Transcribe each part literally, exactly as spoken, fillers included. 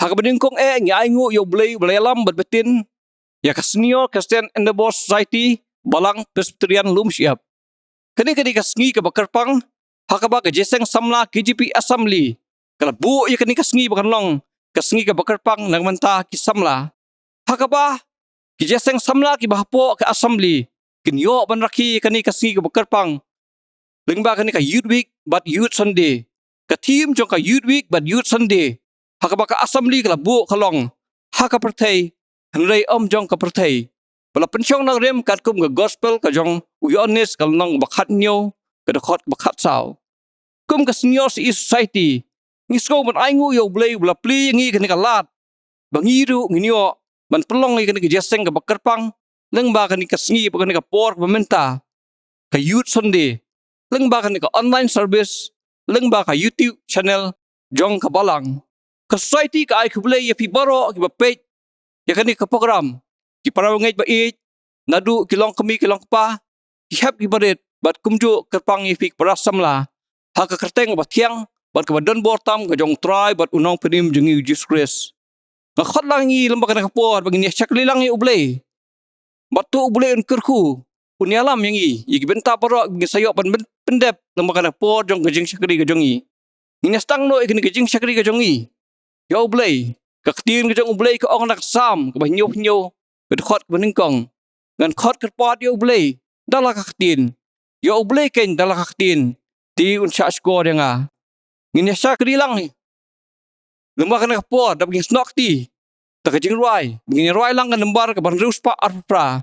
Ha kaba nyngkong eh ngi ainguh ïa U Blei uba la ïalam bad btin ïa ka Senior Christian Endeavour Society, Balang Presbyterian Lumshyiap. Kane ka dei ka sngi kaba kyrpang ha kaba ka Jingïaseng Samla K J P Assembly ka la buh ïa kane ka sngi ba kan long ka sngi kaba kyrpang na ka bynta ki samla. Ha kaba ki jingïaseng samla kiba hapoh ka Assembly kin ïoh ban rakhe ïa kane ka sngi kaba kyrpang lyngba kane ka Youth Week bad Youth Sunday. Ka theme jong ka Youth Week bad Youth Sunday ha kaba ka Assembly ka la buh ka long ha ka pyrthei hynrei ym jong ka pyrthei, ba la pynshong nongrim katkum ka Gospel ka jong u Ïoannis ka lynnong ba khathynñiew, ka dkhot ba khatsaw. Kum ka Senior C E Society, ngi sngew ban ainguh ïa U Blei uba la plie ïa ngi kane ka lad ba ngi ruh ngin ïoh ban pynlong ïa kane ka jingïaseng kaba kyrpang lyngba kane ka sngi bad kane ka por ba mynta, ka Youth Sunday, lyngba kane ka online service, lyngba ka YouTube channel jong ka Balang. Ka Society ka ai khublei ïa phi baroh kiba peit ïa kane ka program, ki para bangeit ba ïeit, naduh ki longkmie ki longkpa, ki hep ki barit, bad kumjuh kyrpang ïa phi ki para samla ha ka kyrteng kaba thiang bad kaba donbor tam ka jong U Trai bad U Nongpynim jong ngi U Jisu Khrist. Nga khot lang ïa ngi lem bad kane ka por ba ngin ïa shakri lang ïa U Blei. Bad to U Blei un kyrkhu, un ïalam ïa ngi ïa ki bynta baroh ba ngin sa ïoh ban pyn-, pyndep lem bad kane ka por jong ka jingshakri ka jong ngi. Ngin ïa sdang noh ïa kane ka jingshakri ka jong ngi ïa U Blei. Ka ktien ka jong U Blei ka ong na ka Salm kaba hynñiew hynñiew, ka dkhot kaba nyngkong: Ngan khot kyrpad ïa U Blei da la ka ktien, ïa U Blei keiñ da la ka ktien, te un shahshkor ïa nga. Ngin ïa shakri lang lem bad kane ka por da ba ngin snoh kti da ka jingrwai, ba ngin ïa rwai lang ka nambar kaba hynriew spah arphew phra.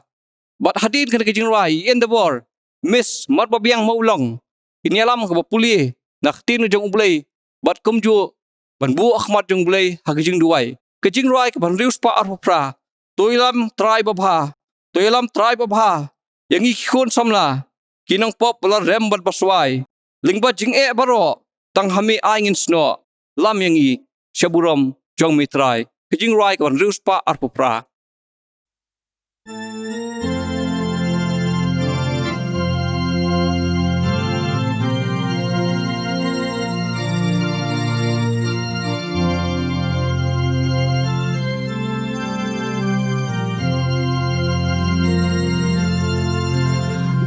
Bad hadien kane ka jingrwai, i Endeavour, Miss Marbabiang Mawlong, kin ïalam kaba pule na ka ktien ka jong U Blei bad kumjuh ban buh ha khmat jong U Blei ha ka jingduwai. Ka jingrwai kaba hynriew spah arphew phra: To ïalam Trai babha, to ïalam Trai babha ïa ngi ki khun samla, ki nongpop ba la rem bad ba swai. Lyngba jingeh baroh tang ha me ai ngin snoh, lam ïa ngi sha burom jong me Trai. Ka jingrwai kaba hynriew spah arphew phra.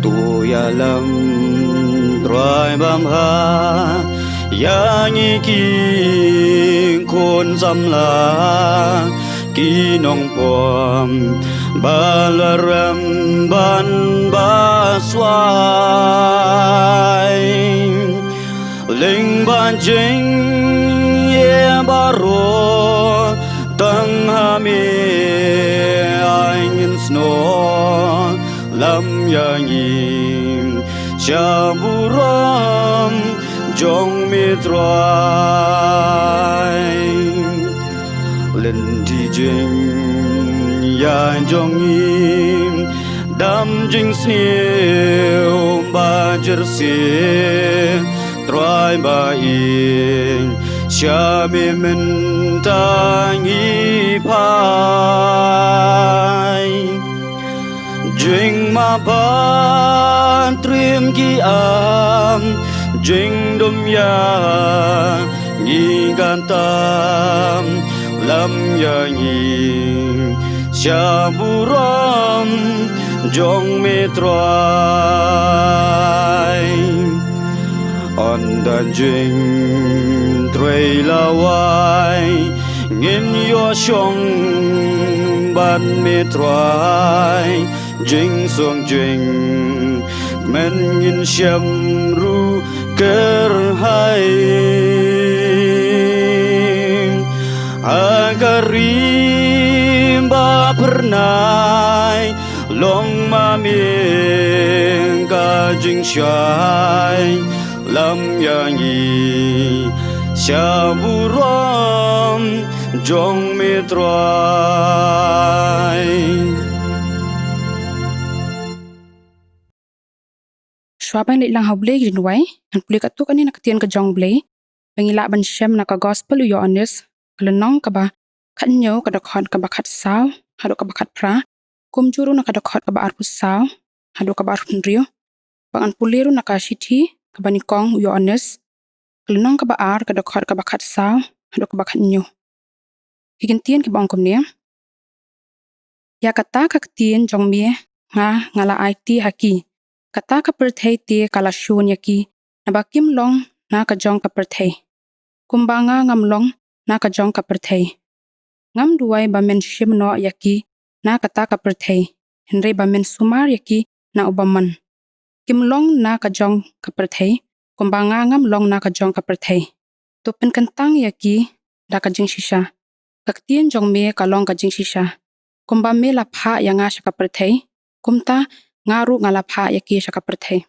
To ïalam Trai babha ïa ngi ki khun samla, ki nongpop ba la rem bad ba swai. Lyngba jingeh baroh tang ha me ai ngin snoh, lam ïa ngi sha burom jong me Trai. Lynti jingïaid jong ngi dam jingsniew bad jyrsieh, Trai ba ïeit, sha me mynta ngi phai. Jingmap bad triem ki am, jingdum ïa ngi kata, lam ïa ngi sha burom jong me Trai. Ynda jingtrei la wai, ngin ïoh shong bad me Trai, jingsuk jingkmen ngin shem ruh kyrhai. Ha ka ri ba phyrnai, long ma me ka jingshai, lam ïa ngi sha burom jong me Trai. Shuwa ban leit lang ha U Blei ki jingduwai, ngan pule katto katne na ka ktien ka jong U Blei ba ngi lah ban shem na ka Gospel u Ïoannis, ka lynnong kaba khathynñiew, ka dkhot kaba khatsaw haduh kaba khatphra, kumjuh ruh na ka dkhot kaba arphew saw haduh kaba arphew hynriew. Bad ngan pule ruh na ka shithi kaba nyngkong u Ïoannis, ka lynnong kaba ar, ka dkhot kaba khatsaw haduh kaba khathynñiew. Phi ktien kiba ong kumne: Ïa kata ka ktien jong me nga, nga la aiti ha ki. Kata ka pyrthei te ka la shun ïa ki, naba kim long na ka jong ka pyrthei, kumba nga ngam long na ka jong ka pyrthei. Ngam duwai ba men shim noh ïa ki na kata ka pyrthei, hynrei ba men sumar ïa ki na u bymman. Kim long na ka jong ka pyrthei, kumba nga ngam long na ka jong ka pyrthei. To pynkyntang ïa ki da ka jingshisha. Ka ktien jong me ka long ka jingshisha. Kumba me la phah ïa nga sha ka pyrthei, kumta nga ruh nga la phah ïa ki sha ka pyrthei.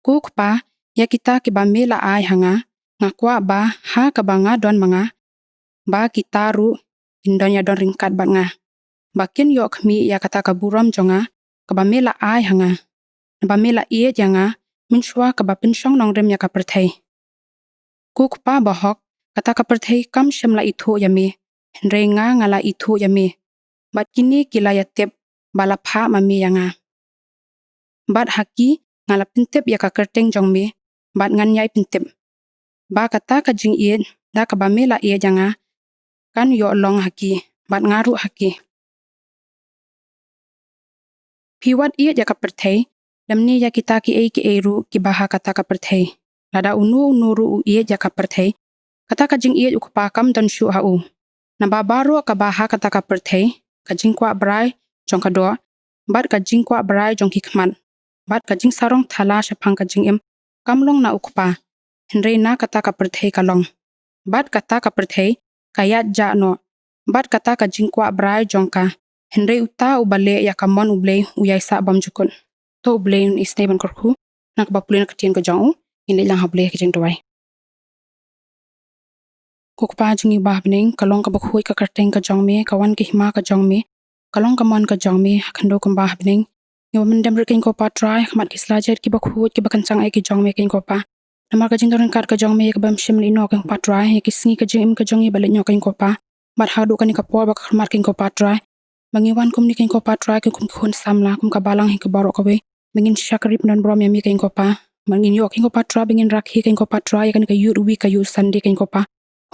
Ko Kpa, ïa kita kiba me la ai ha nga, nga kwah ba ha kaba nga don ma nga, ba kita ruh kin don ïa don ryngkat bad nga, ba kin ïoh khmih ïa kata ka burom jong nga kaba me la ai ha nga, naba me la ïeit ïa nga mynshuwa kaba pynshong nongrim ïa ka pyrthei. Ko Kpa bahok, kata ka pyrthei kam shym la ithuh ïa me, hynrei nga, nga la ithuh ïa me, bad kine ki la ïa tip ba la phah ma me ïa nga. Bad ha ki nga la pyntip ïa ka kyrteng jong me, bad ngan ïai pyntip, ba kata ka jingïeit da kaba me la ïeit ïa nga kan ïoh long ha ki, bad nga ruh ha ki. Phi wat ïeit ïa ka pyrthei, lymne ïa kita kiei kiei ruh kiba ha kata ka pyrthei. Lada uno uno ruh u ïeit ïa ka pyrthei, kata ka jingïeit u Kpa kam don shuh ha u. Naba baroh kaba ha kata ka pyrthei, ka jingkwah brai jong ka doh, bad ka jingkwah brai jong ki khmat, bad ka jingsarong thala shaphang ka jingim, kam long na u Kpa, hynrei na kata ka pyrthei ka long. Bad kata ka pyrthei ka ïaid jah noh, bad kata ka jingkwah brai jong ka, hynrei uta uba leh ïa ka mon U Blei u ïai sah bymjukut. To U Blei un isynei ban kyrkhu na kaba pule na ka ktien ka jong u. Ngin leit lang ha U Blei ha ka jingduwai. Ko Kpa jong ngi ba ha bneng, ka long kaba khuid ka kyrteng ka jong me, ka wan ka hima ka jong me, ka long ka mon ka jong me ha khyndew kumba ha bneng. Ngi wan ban dem rit, Kynrad Kpa Trai, ha khmat ki sla jait kiba khuid kiba kynjang eh ki jong me, Kynrad Kpa. Namar ka jingdon ryngkat ka jong me ïa kaba ym shym leit noh, Kynrad Kpa Trai, ïa ki sngi ka jingim ka jong ngi ba leit noh, Kynrad Kpa. Bad haduh kane ka por ba ka kyrmat, Kynrad Kpa Trai, ba ngi wan kumne, Kynrad Kpa Trai, ki kum ki khun samla, kum ka balang hi ka baroh kawei, ba ngin shakri pynban burom ïa me, Kynrad Kpa. Ba ngin ïoh, Kynrad Kpa Trai, ba ngin rakhe, Kynrad Kpa Trai, ïa kane ka Youth Week, ka Youth Sunday, Kynrad Kpa.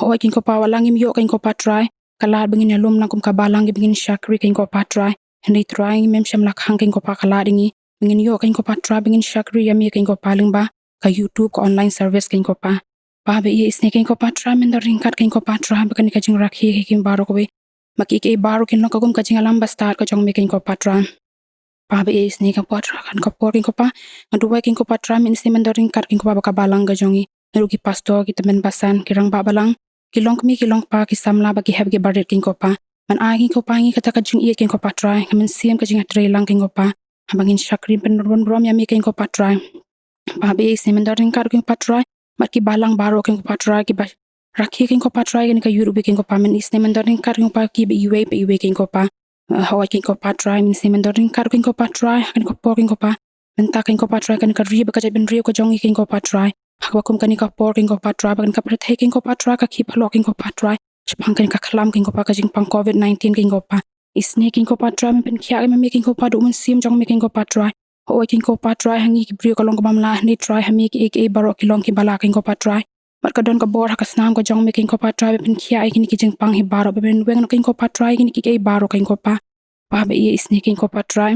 Hooid Kynrad Kpa, wat la ngim ïoh, Kynrad Kpa Trai, ka lad ba ngin ïalum lang kum ka balang, ba ngin shakri, Kynrad Kpa Trai. Hynrei Trai, ngim shym la khang, Kynrad Kpa, ka lad ïa ngi ba ngin ïoh, Kynrad Kpa Trai, ba ngin shakri ïa me, Kynrad Kpa, lyngba ka YouTube, ka online service, Kynrad Kpa. Kpa ba ïeit, isynei, Kynrad Kpa Trai, men don ryngkat, Kynrad Kpa Trai, ba kane ka jingrakhe ha ki baroh kawei, ba kiei kiei baroh kin long ka kum ka jingïalam ba stad ka jong me, Kynrad Kpa Trai. Kpa ba ïeit, isynei, Kynrad Kpa Trai, ha kane ka por, Kynrad Kpa, nga duwai, Kynrad Kpa Trai, men isynei, men don ryngkat, Kynrad Kpa, ba ka balang ka jong ngi, naduh ki pastor, ki tymmen basan, ki rangbah balang, ki longkmie, ki longkpa, ki samla, bad ki hep, ki barit, Kynrad Kpa. Men ai, Kynrad Kpa, ïa ngi kata ka jingïeit, Kynrad Kpa Trai, ka mynsiem ka jingïatreilang, Kynrad Kpa, haba ngin shakri pynban burom ïa me, Kynrad Kpa Trai. Kpa ba ïeit, isynei, men don ryngkat, Kynrad Kpa Trai, bad ki balang baroh, Kynrad Kpa Trai, kiba rakhe, Kynrad Kpa Trai, kane ka Youth Week, Kynrad Kpa, men isynei, men don ryngkat, Kynrad Kpa, kiba iwei pa iwei, Kynrad Kpa. Eh, hooid Kynrad Kpa Trai, men isynei, men don ryngkat, Kynrad Kpa Trai, ha kane ka por, Kynrad Kpa. Mynta, Kynrad Kpa Trai, kane ka ri bad ka jaitbynriew ka jong ngi, Kynrad Kpa Trai, ha kaba kum kane ka por, Kynrad Kpa Trai, ba kane ka pyrthei, Kynrad Kpa Trai, ka khih phylla, Kynrad Kpa Trai, shaphang kane ka khlam, Kynrad Kpa, ka jingpang covid nineteen, Kynrad Kpa. Isynei, Kynrad Kpa Trai, men pynkhiah ïa me, Kynrad Kpa, da u Mynsiem jong me, Kynrad Kpa Trai. Hooid Kynrad Kpa Trai, ha ngi ki briew ka long kaba mlien, hynrei Trai, ha me kiei kiei baroh ki long kiba la, Kynrad Kpa Trai. Bad ka don ka bor ha ka snam ka jong me, Kynrad Kpa Trai, ba pynkhiah ïa kine ki jingpang hi baroh, ba men weng noh, Kynrad Kpa Trai, ïa kine kiei kiei baroh, Kynrad Kpa. Kpa ba ïeit, isynei, Kynrad Kpa Trai,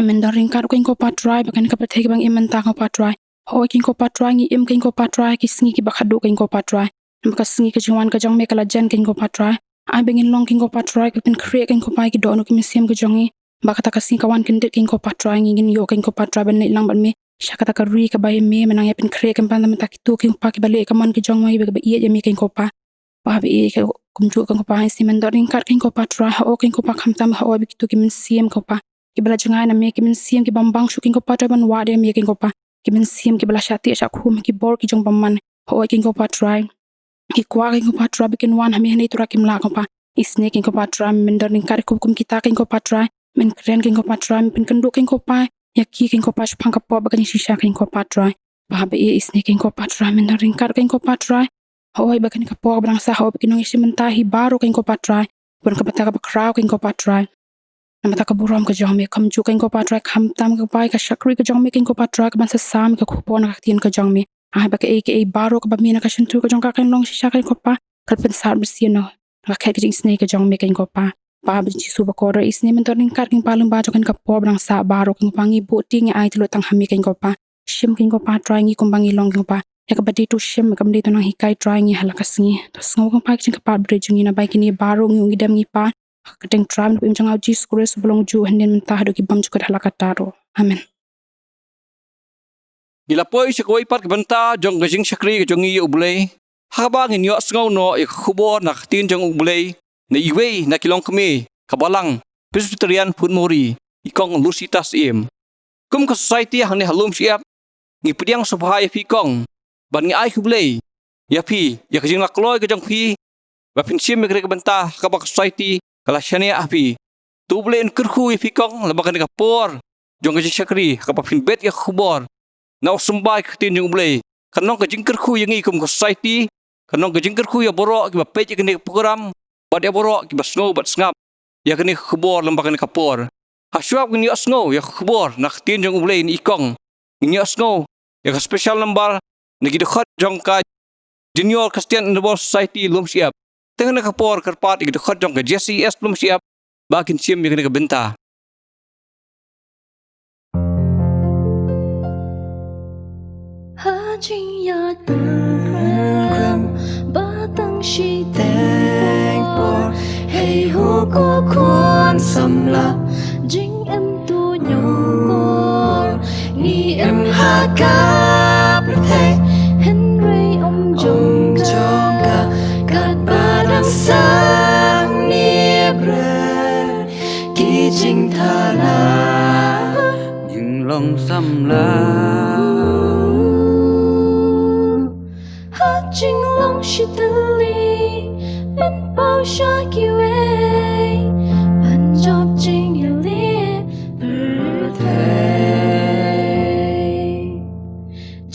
men don ryngkat, Kynrad Kpa Trai, ba kane ka pyrthei kaba ngi im mynta, Kynrad Kpa Trai. Hooid Kynrad Kpa Trai, ngi im, Kynrad Kpa Trai, ki sngi kiba khatduh, Kynrad Kpa Trai. Namar ka sngi ka jingwan ka jong me ka la jan, Kynrad Kpa Trai. Ai ba ngin long, Kynrad Kpa Trai, kiba pynkhreh, Kynrad Kpa, ïa ki dohnud ki mynsiem ka jong ngi, ba kata ka sngi ka wan kyndit, Kynrad Kpa Trai, ngi, ngin ïoh, Kynrad Kpa Trai, ban leit lang bad me sha kata ka ri kaba ïa me, men nang ïa pynkhreh, Kynrad Kpa, namar kito, Kynrad Kpa, kiba leh ka mon ka jong me, ba, ba ïeit ïa me, Kynrad Kpa. Kpa ba ïeit, kumjuh, Kynrad Kpa, isynei, men don ryngkat, Kynrad Kpa, Khamtam, hooid, ba kito ki mynsiem, Kynrad Kpa, kiba la jngai na me, ki mynsiem ki bym bang shuh, Kynrad Kpa Trai, ban wad ïa me, Kynrad Kpa, ki mynsiem kiba la shah tied shah khum ha ki bor ki jong bymman. Hooid Kynrad Kpa Trai, ki kwah, Kynrad Kpa Trai, ba kin wan ha me, hynrei Trai, kim lah, Kynrad Kpa. Isynei, Kynrad Kpa Trai, men don ryngkat, kum, kum kita, Kynrad Kpa Trai, men kren, Kynrad Kpa Trai, men pynkynduh, Kynrad Kpa, ïa ki, Kynrad Kpa, shaphang ka pop bad ka jingshisha, Kynrad Kpa Trai. Kpa ba ïeit, isynei, Kynrad Kpa Trai, men don ryngkat, Kynrad Kpa Trai. Hooid ba kane ka por ba dang sah, hooid ba ki nongïashim bynta hi baroh, Kynrad Kpa Trai, ban ka bynta kaba khraw, Kynrad Kpa Trai. Namar ka burom ka jong me, kumjuh, Kynrad Kpa Trai, khamtam, Kynrad Kpa, ïa ka shakri ka jong me, Kynrad Kpa Trai, kaban sa sam ïa ka khubor na ka ktien ka jong me. Ai ba kaei kaei baroh kaba mih na ka shyntur ka jong ka, kan long shisha, Kynrad Kpa, kan pynsah bersih noh. Rakhet ka jingisynei ka jong me keiñ ko Pa. Pa ba Jisu ba kordor, isynei mynta ryngkat keiñ Pa lyngba jong kane ka por ba dang sah baroh keiñ ko Pa, ngi buh ti ngi ai tylli tang ha me keiñ ko Pa. Shim keiñ ko Pa Trai ngi kumba ngi long keiñ ko Pa. Ïa kaba dei to shim, ïa kaba dei to nang hikai Trai ngi ha la ka sngi. To sngew keiñ Pa ki jingkyrpad briew jong ngi naba ïa kine baroh ngi ong ngi dem ngi Pa. Ha ka kyrteng Trai bapher jong U Jisu Khrist uba long juh hynnin mynta haduh ki bymjukut ha la ka taroh. Amen. Ngi la poi sha kawei pat ka bynta jong ka jingshakri ka jong ngi ïa U Blei. Ha kaba ngin ïohsngew noh ïa ka khubor na ka ktien jong U Blei na iwei na ki longkmie ka balang Presbyterian Phutmori, i Kong Lusitas Im. Kum ka society hangne ha Lumshyiap, ngi pdiang sngewbha ïa phi Kong, bad ngi ai khublei ïa phi ïa ka jinglakloi ka jong phi ba phin shim ïa kane ka bynta ha kaba ka society ka la shaniah ha phi. To U Blei un kyrkhu ïa phi Kong lyngba kane ka por jong ka jingshakri ha kaba phin bet ïa ka khubor na u symbai ka ktien jong U Blei. Kan long ka jingkyrkhu ïa ngi kum ka society, kan long ka jingkyrkhu ïa baroh kiba peit ïa kane ka program bad ïa baroh kiba sngew bad sngap ïa kane ka khubor lyngba kane ka por. Ha shuwa ba ngin ïohsngew ïa ka khubor na ka ktien jong U Blei na i Kong, ngin ïohsngew ïa ka special number na ki dkhot jong ka Junior Christian Endeavour Society Lumshyiap. Te ha kane ka por kyrpad ïa ki dkhot jong ka J C E S Lumshyiap ba kin shim ïa kane ka bynta. Ha jingïaid pilgrim ba tang shiteng por, hei ho ko khun samla jingim to ñiewkor. Ngi im ha ka pyrthei hynrei ym jong ka, katba dang sah ne bret ki jingthala jinglong samla. Ha jinglong shi tylli pynpaw sha kiwei ban jop jingïaleh pyrthei.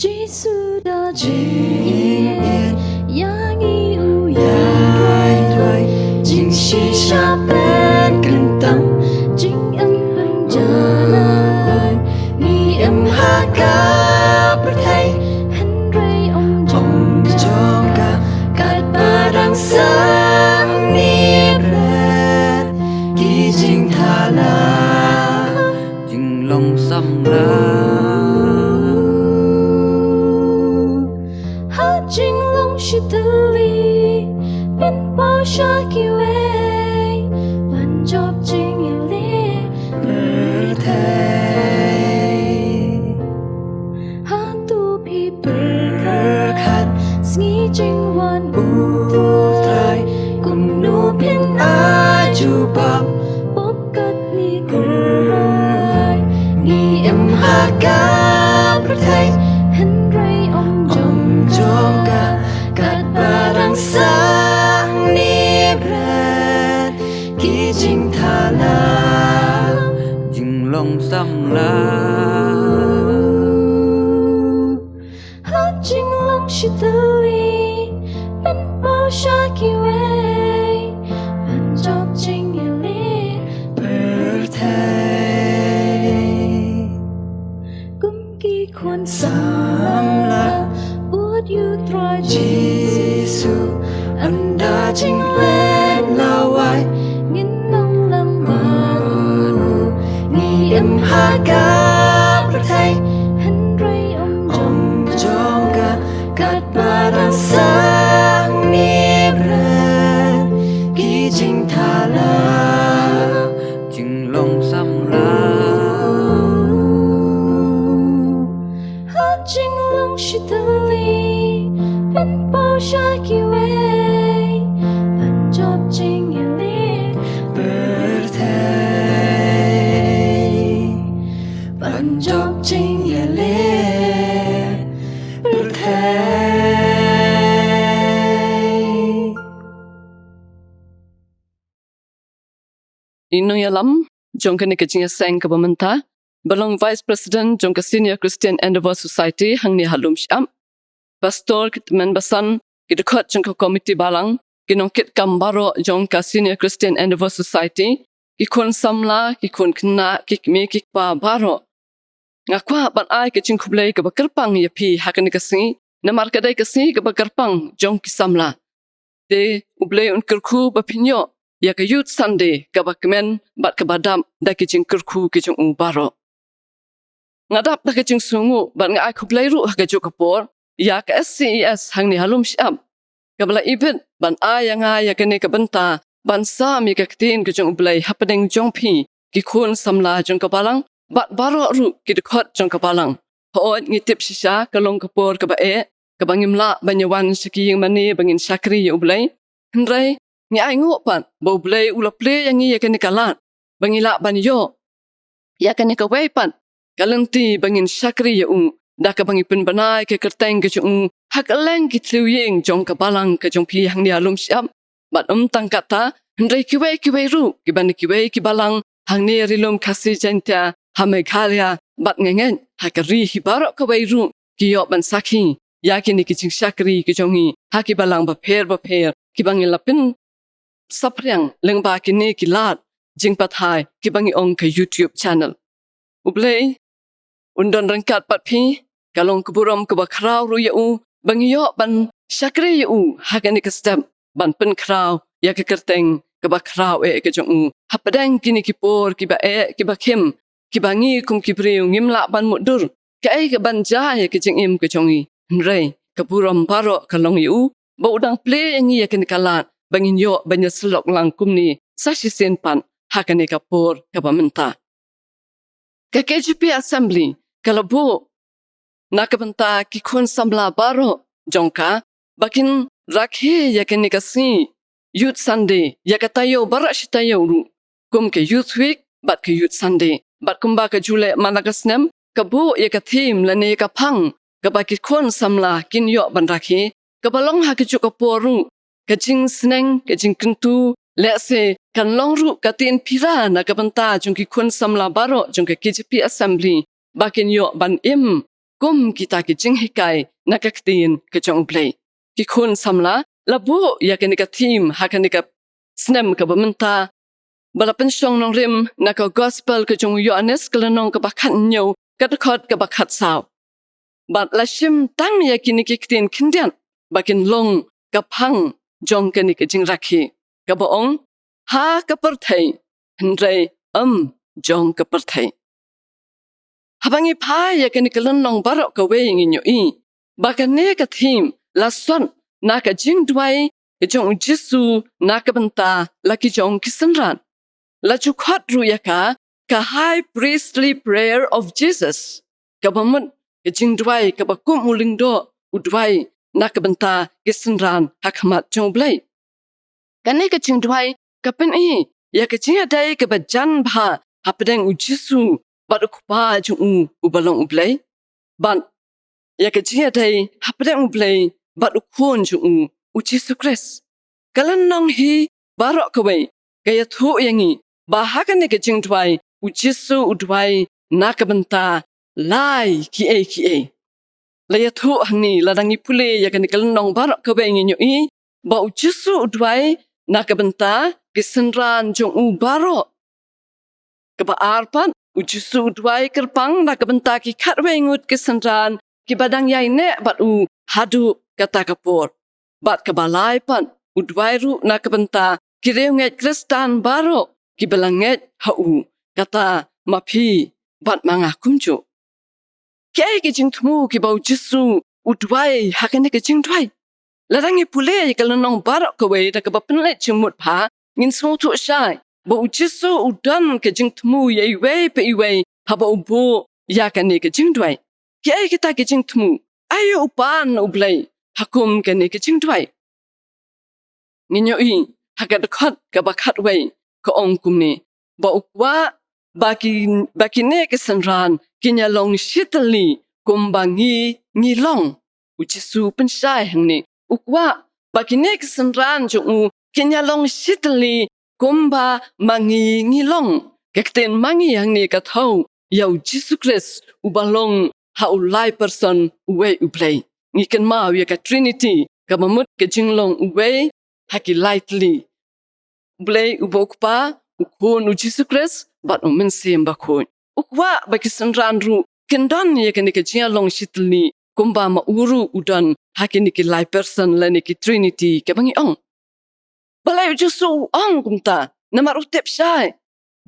Jisu da jingïeit ïa ngi u ïai duwai, jingshisha pynkyntang, jingim pynjanai. Ngi im ha ka pyrthei hynrei ym jong ka, katba dang sah ne bret ki jingthala jinglong samla. Ha jinglong shi tylli pynpaw sha kiwei ban jop jingïaleh pyrthei. Hato phi pyrkhat sngi jingwan U Trai kumno phin ai jubab? Pop kat ni kyrhai, ngi im ha ka pyrthei hynrei ym jong ka, katba dang sah ne bret ki jingthala jinglong samla. Ha jinglong shi tylli pynpaw sha kiwei ban jop jingïaleh pyrthei. Kum ki khun samla bud ïa U Trai Jisu, ynda jingleh lawei ngin nang lem bad u. Ngi im ha ka pyrthei hynrei ym jong ka, katba dang sah ne bret ki jingthala jinglong samla. Ha jinglong shi tylli pynpaw sha kiwei ban jop jingïaleh pyrthei. Ban jop jingïaleh pyrthei. I nongïalam jong kane ka jingïaseng kaba mynta, ba long Vice President jong ka Senior Christian Endeavour Society hangne ha Lumshyiap, Pastor, ki tymmen basan, ki dkhot jong ka komiti balang, ki nongkitkam baroh jong ka Senior Christian Endeavour Society, ki khun samla, ki khun khynnah, ki kmie ki kpa baroh. Nga kwah ban ai ka jingkhublei kaba kyrpang ïa phi ha kane ka sngi, namar ka dei ka sngi kaba kyrpang jong ki samla. Te U Blei un kyrkhu ba phin ïoh ïa ka Youth Sunday kaba kmen bad kaba dap da ki jingkyrkhu ki jong u baroh. Nga dap da ka jingsngew bad nga ai khublei ruh ha kajuh ka por ïa ka S C E S hangne ha Lumshyiap, kaba la ibit ban ai ïa nga ïa kane ka bynta ban sam ïa ka ktien ka jong U Blei hapdeng jong phi ki khun samla jong ka balang bad baroh ruh ki dkhot jong ka balang. Hooid, ngi tip shisha ka long ka por kaba eh, kaba ngim lah ban ïa wan sha ki ïing mane ba ngin shakri ïa U Blei. Hynrei ngi ainguh pat ba U Blei u la plie ïa ngi ïa kane ka lad ba ngi lah ban ïoh ïa kane kawei pat ka lynti ba ngin shakri ïa u, da kaba ngi pynbna ïa ka kyrteng ka jong u ha kylleng ki thliew ïing jong ka balang ka jong phi hangne ha Lumshyiap. Bad ym tang katta, hynrei kiwei kiwei ruh kiba na kiwei ki balang hangne ha ri lum Khasi Jaiñtia, ha Meghalaya bad nga ngeit ha ka ri hi baroh kawei ruh ki ïoh ban sakhi ïa kine ki jingshakri ki jong ngi ha ki balang bapher bapher kiba ngi la pynsaphriang lyngba kine ki lad jingpathai kiba ngi ong ka YouTube channel. U Blei un don ryngkat bad phi. Ka long ka burom kaba khraw ruh ïa u ba ngi ïoh ban shakri ïa u ha kane ka step ban pynkhraw ïa ka kyrteng kaba khraw eh ka jong u hapdeng kine ki por kiba eh kiba khim, kiba ngi kum ki briew ngim lah ban mutdur kaei kaban jia ïa ka jingim ka jong ngi. Hynrei ka burom baroh ka long ïa u ba u dang plie ïa ngi ïa kane ka lad ba ngin ïoh ban ïasyllok lang kumne sa shisien pat ha kane ka por kaba mynta. Ka K J P Assembly ka la buh na ka bynta ki khun samla baroh jong ka ba kin rakhe ïa kane ka sngi Youth Sunday ïa ka taïew baroh shi taïew ruh kum ka Youth Week bad ka Youth Sunday. Bad kumba ka ju leh man la ka snem, ka buh ïa ka theme lane ka phang kaba ki khun samla kin ïoh ban rakhe, kaba long ha kajuh ka por ruh ka jingsneng, ka jingkyntu, lehse kan long ruh ka ktien pura na ka bynta jong ki khun samla baroh jong ka K J P Assembly ba kin ïoh ban im kum kita ki jinghikai na ka ktien ka jong U Blei. Ki khun samla la buh ïa kane ka theme ha kane ka snem kaba mynta ba la pynshong nongrim na ka Gospel ka jong u Ïoannis ka lynnong kaba khathynñiew, ka dkhot kaba khatsaw. Bad la shim tang ïa kine ki ktien khyndiat ba kin long ka phang jong kane ka jingrakhe, kaba ong, ha ka pyrthei, hynrei ym jong ka pyrthei. Haba ngi phai ïa kane ka lynnong baroh kawei ngin ïohi ba kane ka theme la sot na ka jingduwai ka jong u Jisu na ka bynta la ki jong ki synran. La ju khot ruh ïa ka ka High Priestly Prayer of Jesus, kaba mut ka jingduwai kaba kum u lyngdoh u duwai na ka bynta ki synran ha khmat jong U Blei. Kane ka jingduwai ka pyni ïa ka jingïadei kaba jan bha hapdeng u Jisu bad u Kpa jong u uba long U Blei, bad ïa ka jingïadei hapdeng U Blei bad u Khun jong u, u Jisu Khrist. Ka lynnong hi baroh kawei ka ïathuh ïa ngi ba ha kane ka jingduwai u Jisu u duwai na ka bynta lai kiei kiei. La ïathuh hangne, lada ngi pule ïa kane ka lynnong baroh kawei ngin ïohi ba u Jisu u duwai na ka bynta ki synran jong u baroh. Kaba ar pat, u Jisu u duwai kyrpang na ka bynta ki khatwei ngut ki synran kiba dang ïaineh bad u haduh kata ka por. Bad kaba lai pat, u duwai ruh na ka bynta ki riewngeit Khristan baroh kiba la ngeit ha u, kata ma phi bad ma nga kumjuh. Kiei ki jingthmu kiba u Jisu u duwai ha kane ka jingduwai? Lada ngi pule ïa ka lynnong baroh kawei da kaba pynleit jingmut bha, ngin sngewthuh shai ba u Jisu u don ka jingthmu ïa iwei pa iwei haba u buh ïa kane ka jingduwai. Kiei kita ki jingthmu? Aïu u pan na U Blei ha kum kane ka jingduwai? Ngin ïohi ha ka dkhot kaba khatwei, ka ong kumne, ba u kwah ba ki, ba kine ki synran kin ïa long shitylli kumba ngi ngi long. U Jisu u pynshai hangne, u kwah ba kine ki synran jong u kin ïa long shitylli kumba ma ngi ngi long. Ka ktien ma ngi hangne ka thew ïa u Jisu Khrist uba long ha u lai person uwei U Blei. Ngi kynmaw ïa ka Trinity, kaba mut ka jinglong uwei ha ki lai tylli. U Blei uba u Kpa, u Khun u Jisu Khrist bad u Mynsiem Bakhuid. U kwah ba ki synran ruh kin don ïa kane ka jingïalong shitylli kumba ma u ruh u don ha kine ki lai person lane ki Trinity kaba ngi ong. Balei u Jisu u ong kumta? Namar u tip shai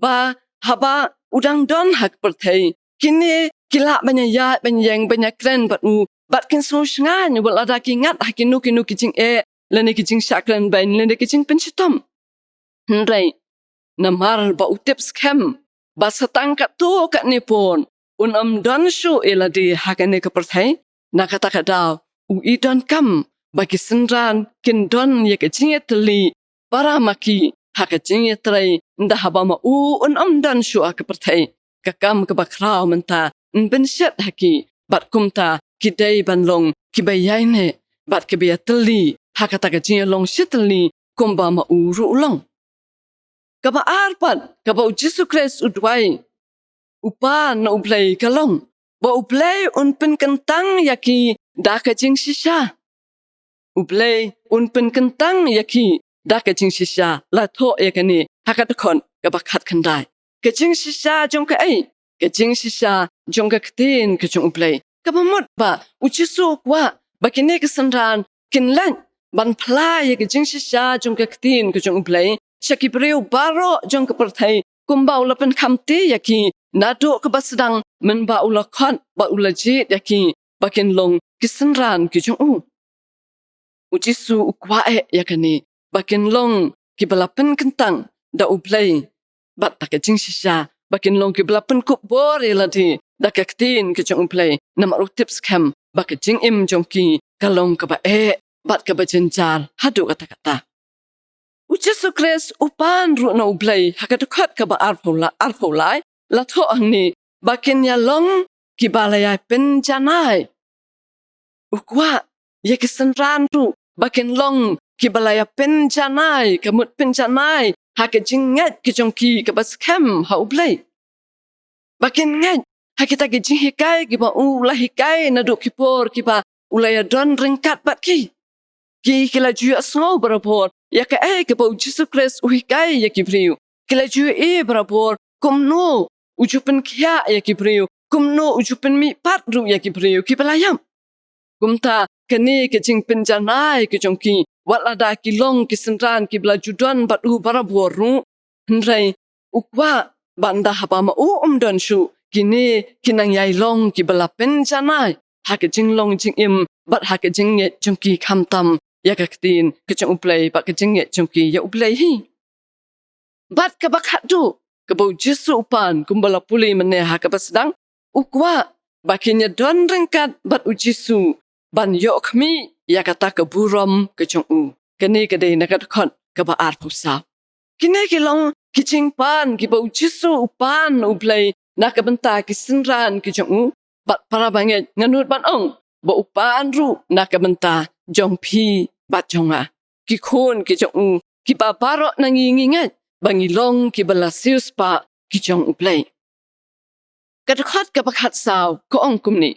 ba haba u dang don ha ka pyrthei, kine ki lah ban ïaid ban ïeng ban ïakren bad u, bad kin sngewsngaiñ wat lada ki ngat ha kino kino ki jingeh lane ki jingshah kren beiñ lane ki jingpynshitom. Hynrei namar ba u tip skhem ba sa tang katto katne por un ym don shuh ïa lade ha kane ka pyrthei, na kata ka daw u i donkam ba ki synran kin don ïa ka jingïatylli para ma ki ha ka jingïatrei, ynda haba ma u un ym don shuh ha ka pyrthei. Ka kam kaba khraw mynta, yn pynshet ha ki, bad kumta ki dei ban long kiba ïaineh bad kiba ïatylli ha kata ka jingïalong shitylli kumba ma u ruh u long. Kaba ar pat, kaba u Jisu Khrist u duwai u Kpa na U Blei ka long ba U Blei un pynkyntang ïa ki da ka jingshisha. U Blei un pynkyntang ïa ki da ka jingshisha. La thoh ïa kane ha ka dkhot kaba khatkhyndai. Ka jingshisha jong kaei? Ka jingshisha jong ka ktien ka jong U Blei. Kaba mut ba u Jisu u kwah ba kine ki synran kin leit ban phla ïa ka jingshisha jong ka ktien ka jong U Blei sha ki briew baroh jong ka pyrthei, kumba u la pynkhamti ïa ki naduh kaba sdang, mynba u la khot bad u la jied ïa ki ba kin long ki synran ki jong u. U Jisu u kwah eh ïa kane, ba kin long kiba la pynkyntang da U Blei bad da ka jingshisha, ba kin long kiba la pynkup bor ïa lade da ka ktien ka jong U Blei, namar u tip skhem ba ka jingim jong ki ka long kaba eh bad kaba jynjar haduh katta katta. U Jisu Khrist u pan ruh na U Blei ha ka dkhot kaba arphew la, arphew lai, la thoh hangne ba kin ïa long kiba la ïa pynjanai. U kwah ïa ki synran ruh ba kin long kiba la ïa pynjanai, ka mut pynjanai ha ka jingngeit ka jong ki kaba skhem ha U Blei. Ba kin ngeit ha kita ki jinghikai kiba u la hikai naduh ki por kiba u la ïa don ryngkat bad ki. Ki, ki la ju ïohsngew barabor ïa kaei kaba u Jisu Khrist u hikai ïa ki briew. Ki la ju ïohi barabor kumno u ju pynkhiah ïa ki briew, kumno u ju pynmihpat ruh ïa ki briew kiba la ïap. Kumta kane ka jingpynjanai ka jong ki, wat lada ki long ki synran kiba la ju don bad u barabor ruh, hynrei u kwah ba ynda haba ma u um don shuh, kine ki nang ïai long kiba la pynjanai ha ka jinglong jingim bad ha ka jingngeit jong ki khamtam ïa ka ktien ka jong U Blei bad ka jingngeit jong ki ïa U Blei hi. Bad kaba khatduh, kaba u Jisu u pan, kumba la pule mynne ha kaba sdang, u kwah ba kin ïa don ryngkat bad u Jisu ban ïoh khmih ïa kata ka burom ka jong u. Kane ka dei na ka dkhot kaba arphew saw. Kine ki long ki jingpan kiba u Jisu u pan na U Blei na ka bynta ki synran ki jong u. Bad para bangeit, nga nud ban ong ba u pan ruh na ka bynta jong phi bad jong nga, ki khun ki jong u, kiba baroh na ngi ngi ngeit ba ngi long kiba la siewspah ki jong U Blei. Ka dkhot kaba khatsaw ka ong kumne: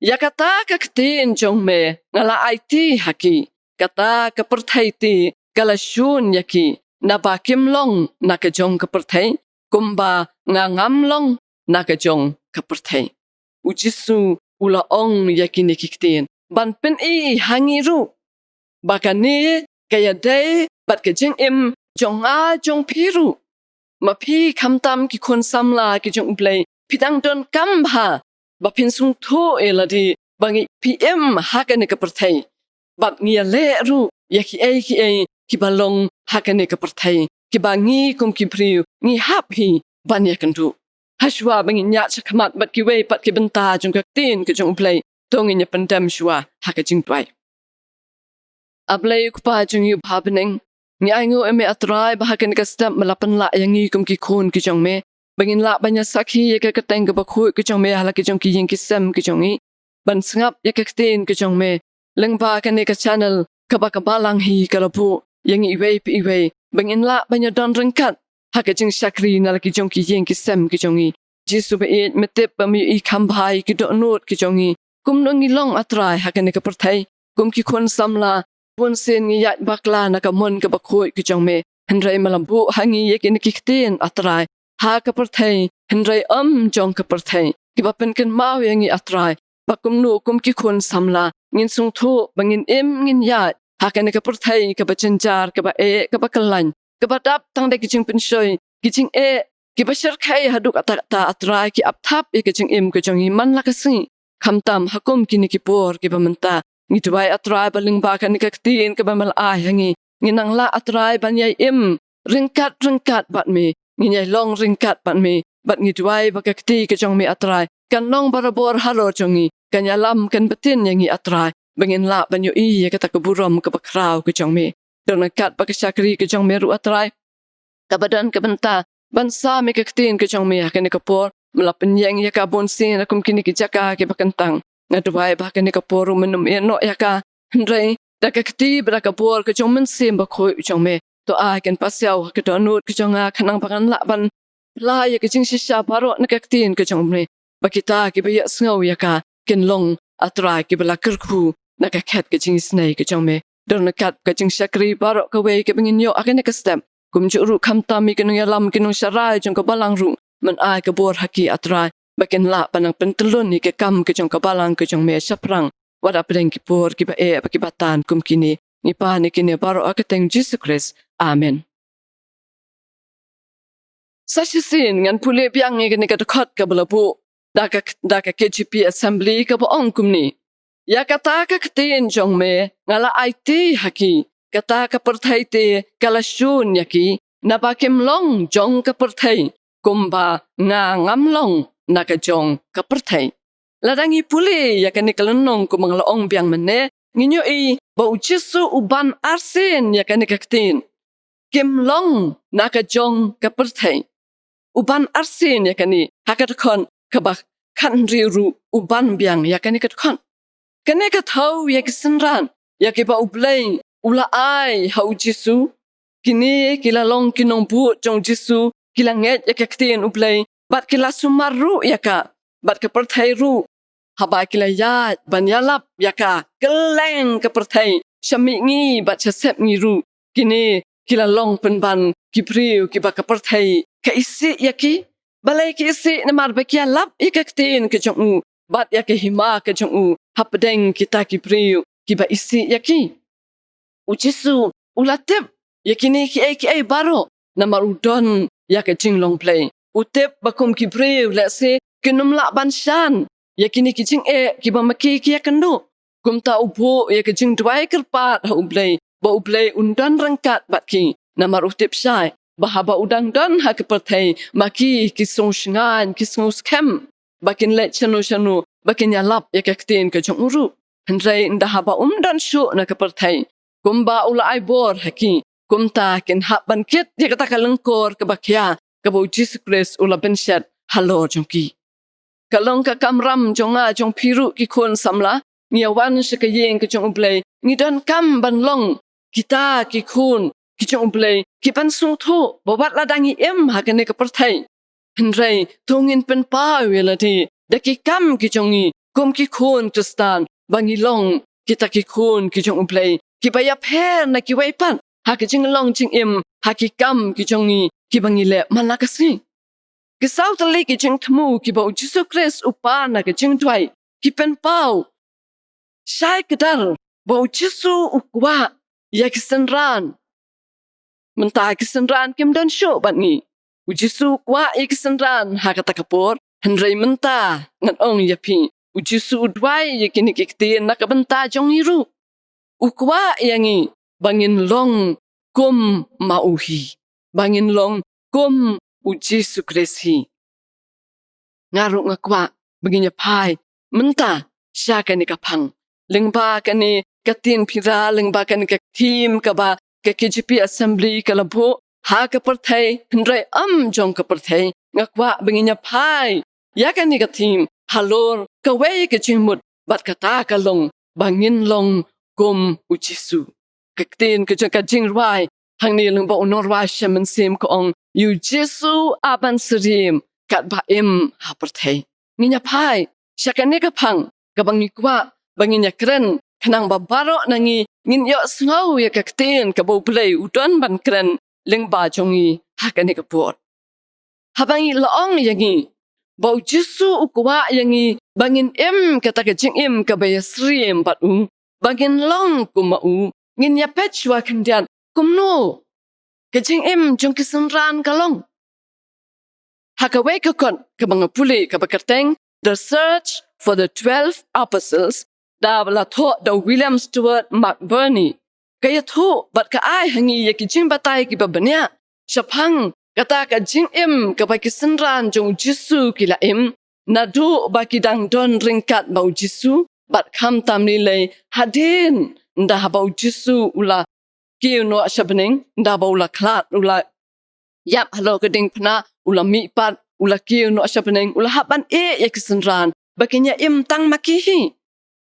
Ïa kata ka ktien jong me nga la aiti ha ki, kata ka pyrthei te ka la shun ïa ki, naba kim long na ka jong ka pyrthei, kumba nga ngam long na ka jong ka pyrthei. U Jisu u la ong ïa kine ki ktien ban pyni ha ngi ruh ba kane ka ïadei bad ka jingim jong nga jong phi ruh. Ma phi khamtam ki khun samla ki jong U Blei, phi dang donkam bha ba phin sngewthuh ïa lade ba ngi, phi im ha kane ka pyrthei. Bad ngi ïaleh ruh ïa kiei kiei kiba long ha kane ka pyrthei, kiba ngi kum ki briew ngi hap hi ban ïakynduh. Hashwa ba ngin ïaid shakhmat bad kiwei pat ki bynta jong ka ktien ka jong U Blei, to ngin ïa pyndem shuwa ha ka jingduwai. A Blei U Kpa jong ngi uba ha bneng, ngi ainguh ïa me A Trai ba ha kane ka step me la pynlah ïa ngi kum ki khun ki jong me ba ngin lah ban ïa sakhi ïa ka kyrteng kaba khuid ka jong me ha la ki jong ki ïing ki sem ki jong ngi, ban sngap ïa ka ktien ka jong me lyngba kane ka channel kaba ka Balang hi ka la buh ïa ngi iwei pa iwei ba ngin lah ban ïa don ryngkat ha ka jingshakri na la ki jong ki ïing ki sem ki jong ngi. Jisu ba ïeit, me tip ba me ïohi kham bha ïa ki dohnud ki jong ngi. Kumno ngi long A Trai ha kane ka pyrthei kum ki khun samla, bunsien ngi ïaid bakla na ka mon kaba khuid ka jong me. Hynrei me la buh ha ngi ïa kine ki ktien A Trai, ha ka pyrthei hynrei ym jong ka pyrthei, kiba pynkynmaw ïa ngi A Trai ba kumno kum ki khun samla ngin sngewthuh ba ngin im ngin ïaid ha kane ka pyrthei kaba jynjar, kaba eh, kaba kyllain, kaba dap tang da ki jingpynshoi, ki jingeh, kiba shyrkhei haduh katta katta, A Trai, ki ap thap ïa ka jingim ka jong ngi man la ka sngi. Khamtam ha kum kine ki por kiba mynta, ngi duwai, A Trai, ba lyngba kane ka ktien kaba me la ai ha ngi, ngin nang lah, A Trai, ban ïai im ryngkat ryngkat bad me, ngin ïai long ryngkat bad me. Bad ngi duwai ba ka kti ka jong me, A Trai, kan long barabor halor jong ngi, kan ïalam, kan btin ïa ngi, A Trai, ba ngin lah ban ïohi ïa kata ka burom kaba khraw ka jong me. Don ryngkat bad ka shakri ka jong me ruh, A Trai, kaba don ka bynta ban sam ïa ka ktien ka jong me ha kane ka por. Me la pynïeng ïa ka bun sien ha kum kine ki jaka kiba kyntang. Nga duwai ba ha kane ka por ruh men ym ïehnoh ïa ka, hynrei da ka kti bad da ka bor ka jong u Mynsiem Bakhuid jong me, to ai kan pasiaw ha ka dohnud ka jong nga, khnang ba ngan lah ban pla ïa ka jingshisha baroh na ka ktien ka jong me, ba kita kiba ïohsngew ïa ka kin long, A Trai, kiba la kyrkhu na ka khet ka jingisynei ka jong me. Don ryngkat ka jingshakri baroh kawei kaba ngin ïoh ha kane ka step. Kumjuh ruh khamtam ïa ki nongïalam, ki nongsharai jong ka balang ruh, men ai ka bor ha ki, A Trai, ba kin lah ban nang pyntyllun ïa ka kam ka jong ka balang ka jong me shaphrang, wat hapdeng ki por kiba eh bad kiba tan kum kine. Ngi pan ïa kine baroh ha ka kyrteng Jisu Khrist. Amen. Sa shisien ngan pule biang ïa kane ka dkhot kaba la buh da ka, da ka K J P Assembly, kaba ong kumne: Ïa kata ka ktien jong me nga la aiti ha ki, kata ka pyrthei te ka la shun ïa ki, naba kim long jong ka pyrthei, kumba nga ngam long na ka jong ka pyrthei. Lada ngi pule ïa kane ka lynnong, kumba nga la ong biang mynne, ngin ïohi ba u Jisu u ban arsien ïa kane ka ktien, kim long na ka jong ka pyrthei. U ban arsien ïa kane ha ka dkhot kaba khathynriew ruh, u ban biang ïa kane ka dkhot. Kane ka thew ïa ki synran ïa kiba U Blei u la ai ha u Jisu. Kine ki la long ki nongbud jong u Jisu, ki la ngeit ïa ka ktien U Blei, bad ki la sumar ruh ïa ka. Bad ka pyrthei ruh, haba ki la ïaid ban ïalap ïa ka, kylleng ka pyrthei, sha mihngi bad sha sepngi ruh, kine ki la long pynban ki briew kiba ka pyrthei ka isih ïa ki. Balei ki isih? Namar ba ki ïalap ïa ka ktien ka jong u bad ïa ka hima ka jong u hapdeng kita ki briew kiba isih ïa ki. U Jisu u la tip ïa kine kiei kiei baroh, namar u don ïa ka jinglong Blei. U tip ba kum ki briew lehse kin ym lah ban shan ïa kine ki jingeh kiba ma ki ki ïakynduh. Kumta u buh ïa ka jingduwai kyrpad ha U Blei, ba U Blei un don ryngkat bad ki. Namar u tip shai ba haba u dang don ha ka pyrthei, ma ki ki sngewshngaiñ, ki sngewskhem ba kin leit shano shano, ba kin ïalap ïa ka ktien ka jong u ruh. Hynrei ynda haba um don shuh na ka pyrthei, kumba u la ai bor ha ki, kumta kin hap ban kit ïa kata ka lyngkor kaba khia, kaba u Jisu Khrist u la bynshet halor jong ki. Ka long ka kamram jong nga jong phi ruh, ki khun samla, ngi ïa wan sha ka ïing ka jong U Blei, ngi donkam ban long kita ki khun ki jong U Blei, ki ban sngewthuh ba wat lada ngi im ha kane ka pyrthei, hynrei to ngin pynpaw ïa lade da ki kam ki jong ngi kum ki khun Khristan, ba ngi long kita ki khun ki jong U Blei, kiba ïapher na kiwei pat ha ka jinglong jingim, ha ki kam ki jong ngi kiba ngi leh man la ka sngi. Ki saw tylli ki jingthmu kiba u Jisu Khrist u pan ha ka jingduwai, ki pynpaw shai kdar ba u Jisu u kwah ïa ki synran. Mynta ki synran kim don shuh bad ngi. U Jisu u kwah ïa ki synran ha kata ka por, hynrei mynta ngan ong ïa phi, u Jisu u duwai ïa kine ki ktien na ka bynta jong ngi ruh. U kwah ïa ngi ba ngin long kum ma u hi, ba ngin long kum u Jisu Khrist hi. Nga ruh nga kwah ba ngin ïa phai mynta sha kane ka phang, lyngba kane ka ktien pira, lyngba kane ka theme kaba ka K J P Assembly ka la buh ha ka pyrthei, hynrei ym jong ka pyrthei. Nga kwah ba ngin ïa phai ïa kane ka theme halor kawei ka jingmut, bad kata ka long ba ngin long kum u Jisu. Ka ktien ka jong ka jingrwai hangne, lyngba u nongrwai sha mynsiem, ka ong, ïa u Jisu a ban syriem katba im ha pyrthei. Ngin ïa phai sha kane ka phang kaba ngi kwah ba ngin ïa kren, khnang ba baroh na ngi ngin ïohsngew ïa ka ktien kaba U Blei u don ban kren lyngba jong ngi ha kane ka por. Haba ngi la ong ïa ngi ba u Jisu u kwah ïa ngi ba ngin im kata ka jingim kaba ïasyriem bad u, ba ngin long kum ma u, ngin ïa peit shuwa khyndiat kumno ka jingim jong ki synran ka long. Ha kawei ka kot kaba nga pule kaba kyrteng The Search for the Twelve Apostles, da ba la thoh da u William Stewart McBurney, ka ïathuh bad ka ai ha ngi ïa ki jingbatai kiba bniah shaphang kata ka jingim kaba ki synran jong u Jisu ki la im naduh ba ki dang don ryngkat bad u Jisu, bad khamtam lei lei hadien da haba u Jisu u la kiew noh sha bneng, da ba u la khlad, u la ïap halor ka diengphna, u la mihpat, u la kiew noh sha bneng, u la hap ban ïeh ïa ki synran ba kin ïa im tang ma ki hi.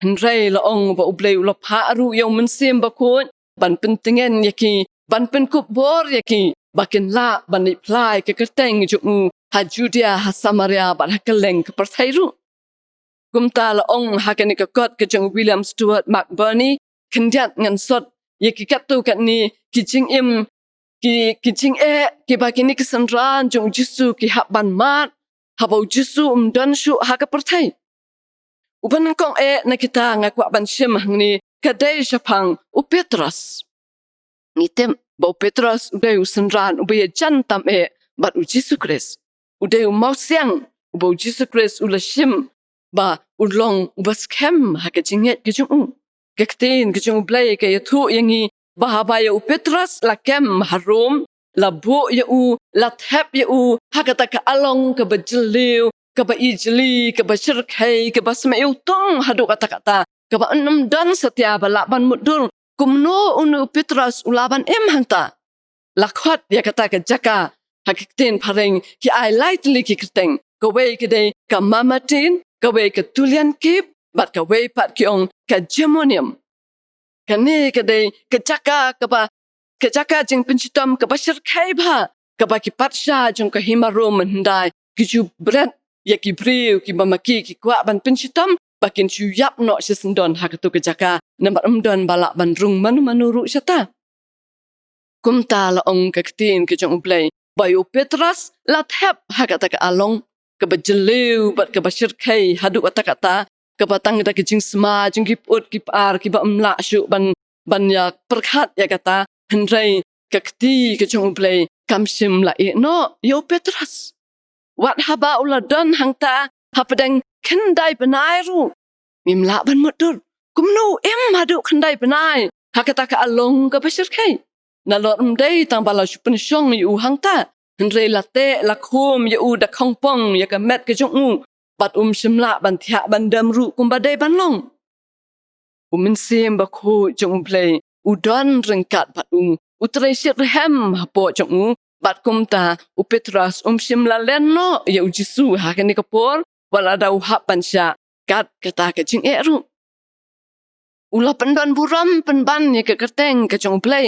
Hynrei la ong ba U Blei u la phah ruh ïa u Mynsiem Bakhuid ban pyntngen ïa ki, ban pynkup bor ïa ki ba kin lah ban leit phla ïa ka kyrteng jong u ha Judea, ha Samaria bad ha kylleng ka pyrthei ruh. Kumta la ong ha kane ka kot ka jong William Stewart McBurney, khyndiat ngan sot ïa ki katto katne ki jingim, ki, ki jingeh kiba kine ki synran jong u Jisu ki hap ban mad haba u Jisu um don shuh ha ka pyrthei. Uba nyngkong eh na kita nga kwah ban shim hangne ka dei shaphang u Petros. Ngi tip ba u Petros u dei u synran uba ïajan tam eh bad u Jisu Khrist. U dei u mawsiang uba u Jisu Khrist u la shim ba u long uba skhem ha ka jingngeit ka jong u. Ka ktien ka jong U Blei ka ïathuh ïa ngi ba haba ïa u Petros la kem ha Rom, la buh ïa u, la thep ïa u ha kata ka along kaba jylliew, kaba ijli, kaba shyrkhei, kaba sma ïa u tong haduh katta katta, kaba ym don satia ba lah ban mutdur. Kumno une u Petros u lah ban im hangta? La khot ïa kata ka jaka ha ki ktien phareng ki ai lai tylli ki kyrteng. Kawei ka dei ka Mamertine, kawei ka Tulliankeeb, bad kawei pat ki ong ka Gemonium. Kane ka dei ka jaka kaba, ka jaka jingpynshitom kaba shyrkhei bha, kaba ki patsha jong ka hima Rom mynhyndai ki ju bret ïa ki briew kiba ma ki ki kwah ban pynshitom ba kin shu ïap noh shisyndon ha kato ka jaka, namar ym don ba lah ban rung mano mano ruh shata. Kumta la ong ka ktien ka jong U Blei ba ïa u Petros la thep ha kata ka along kaba jylliew bad kaba shyrkhei haduh katta katta, kaba tang da ka jingsma jong ki pyut ki par kiba ym lah shuh ban, ban ïa pyrkhat ïa kata. Hynrei ka kti ka jong U Blei kam shym la ïeh noh ïa u Petros. Wat haba u la don hangta hapdeng khyndai bnai ruh, ngim lah ban mutdur kumno u im haduh khyndai bnai ha kata ka along kaba shyrkhei. Nalor ym dei tang ba la shu pynshong ïa u hangta, hynrei la teh la khum ïa u da khongpong ïa ka met ka jong u, bad um shym lah ban thiah ban dem ruh kumba dei ban long. U Mynsiem Bakhuid jong U Blei u don ryngkat bad u, u trei shitrhem hapoh jong u, bad kumta u Petros um shym la len noh ïa u Jisu ha kane ka por, wat lada u hap ban shah kat kata ka jingeh ruh. U la pyndon burom pynban ïa ka kyrteng ka jong U Blei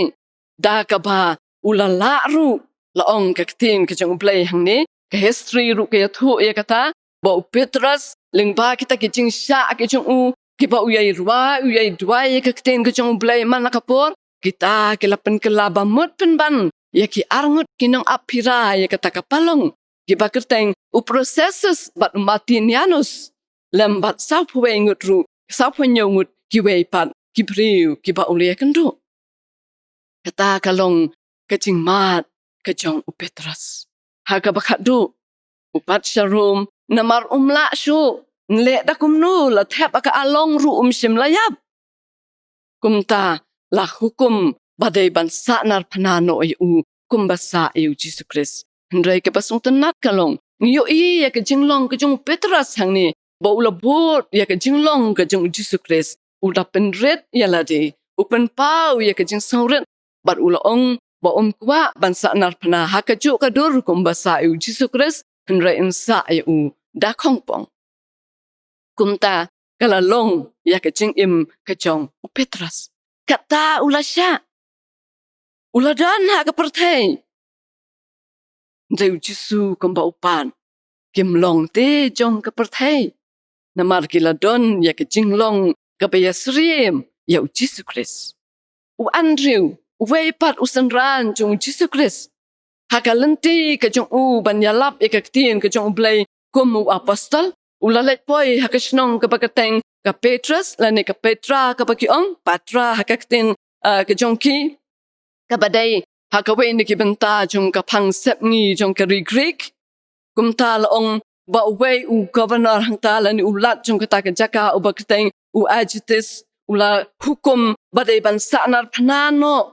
da kaba u la lah ruh. La ong ka ktien ka jong U Blei hangne, ka history ruh ka ïathuh ïa kata, ba u Petros lyngba kita ki jingshah ki jong u, kiba u ïai rwai u ïai duwai ïa ka ktien ka jong U Blei man la ka por, kita ki la pynkylla bamut pynban ïa ki arngut ki nongap phira ïa kata ka palong, kiba kyrteng u Proclus bad u Martinianus, lem bad sawphew wei ngut ruh, sawphew hynñiew ngut kiwei pat ki briew kiba u la ïakynduh. Kata ka long ka jingmad ka jong u Petros. Ha kaba khatduh, u patsha Rom, namar um lah shuh, nleh da kumno, la thep ha ka along ruh um shym la ïap. Kumta la hukum ba dei ban sahnarphna noh ïa u kumba sah ïa u Jisu Khrist. Hynrei kaba sngewtynnat ka long, ngi ïohi ïa ka jinglong ka jong u Petros hangne, ba u la bud ïa ka jinglong ka jong u Jisu Khrist, u la pynrit ïa lade, u pynpaw ïa ka jingsngewrit, bad u la ong ba um kwah ban sahnarphna ha kajuh ka dur kumba sah ïa u Jisu Khrist, hynrei yn sah ïa u da khongpong. Kumta ka la long ïa ka jingim ka jong u Petros. Kata u la shah, u la don ha ka pyrthei. Hynrei u Jisu kumba u pat, kim long te jong ka pyrthei, namar ki la don ïa ka jinglong kaba ïasyriem ïa u Jisu Khrist. U Andrew, uwei pat u synran jong u Jisu Khrist, ha ka lynti ka jong u ban ïalap ïa ka ktien ka jong U Blei kum u apostol, u la leit poi ha ka shnong kaba kyrteng ka Petros, lane ka Petra kaba ki ong, Patra ha ka ktien ah, ka jong ki, kaba dei ha kawei na ki bynta jong ka phang sepngi jong ka ri Greek. Kumta la ong ba uwei u governor hangta lane u lat jong kata ka jaka uba kyrteng u Aegisthus u la hukum ba dei ban sahnarphna noh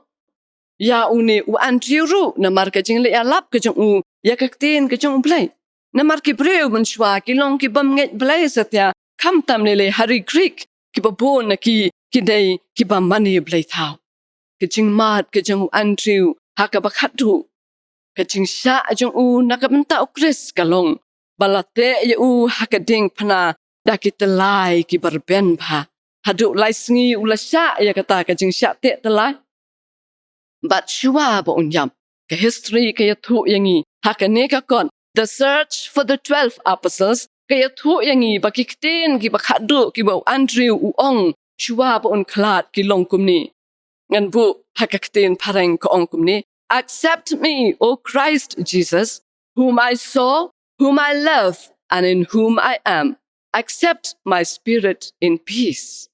ïa une u Andrew ruh namar ka jingleh ïalap ka jong u ïa ka ktien ka jong U Blei. Namar ki briew mynshuwa ki long ki bym ngeit Blei satia, khamtam ne lei ha ri Greek kiba bun na ki ki dei kiba mane blei thaw. Ka jingmad ka jong u Andrew ha kaba khatduh, ka jingshah jong u na ka bynta U Khrist ka long ba la teh ïa u ha ka diengphna da ki tyllai kiba rben bha. Haduh lai sngi u la shah ïa kata ka jingshah teh tyllai. Bad shuwa ba un ïap, ka history ka ïathuh ïa ngi ha kane ka kot The Search for the Twelve Apostles, ka ïathuh ïa ngi ba ki ktien kiba khatduh kiba u Andrew u ong shuwa ba un khlad ki long kumne. Ngan buh ha ka ktien phareng, ka ong kumne: "Accept me, O Christ Jesus, whom I saw, whom I love, and in whom I am. Accept my spirit in peace."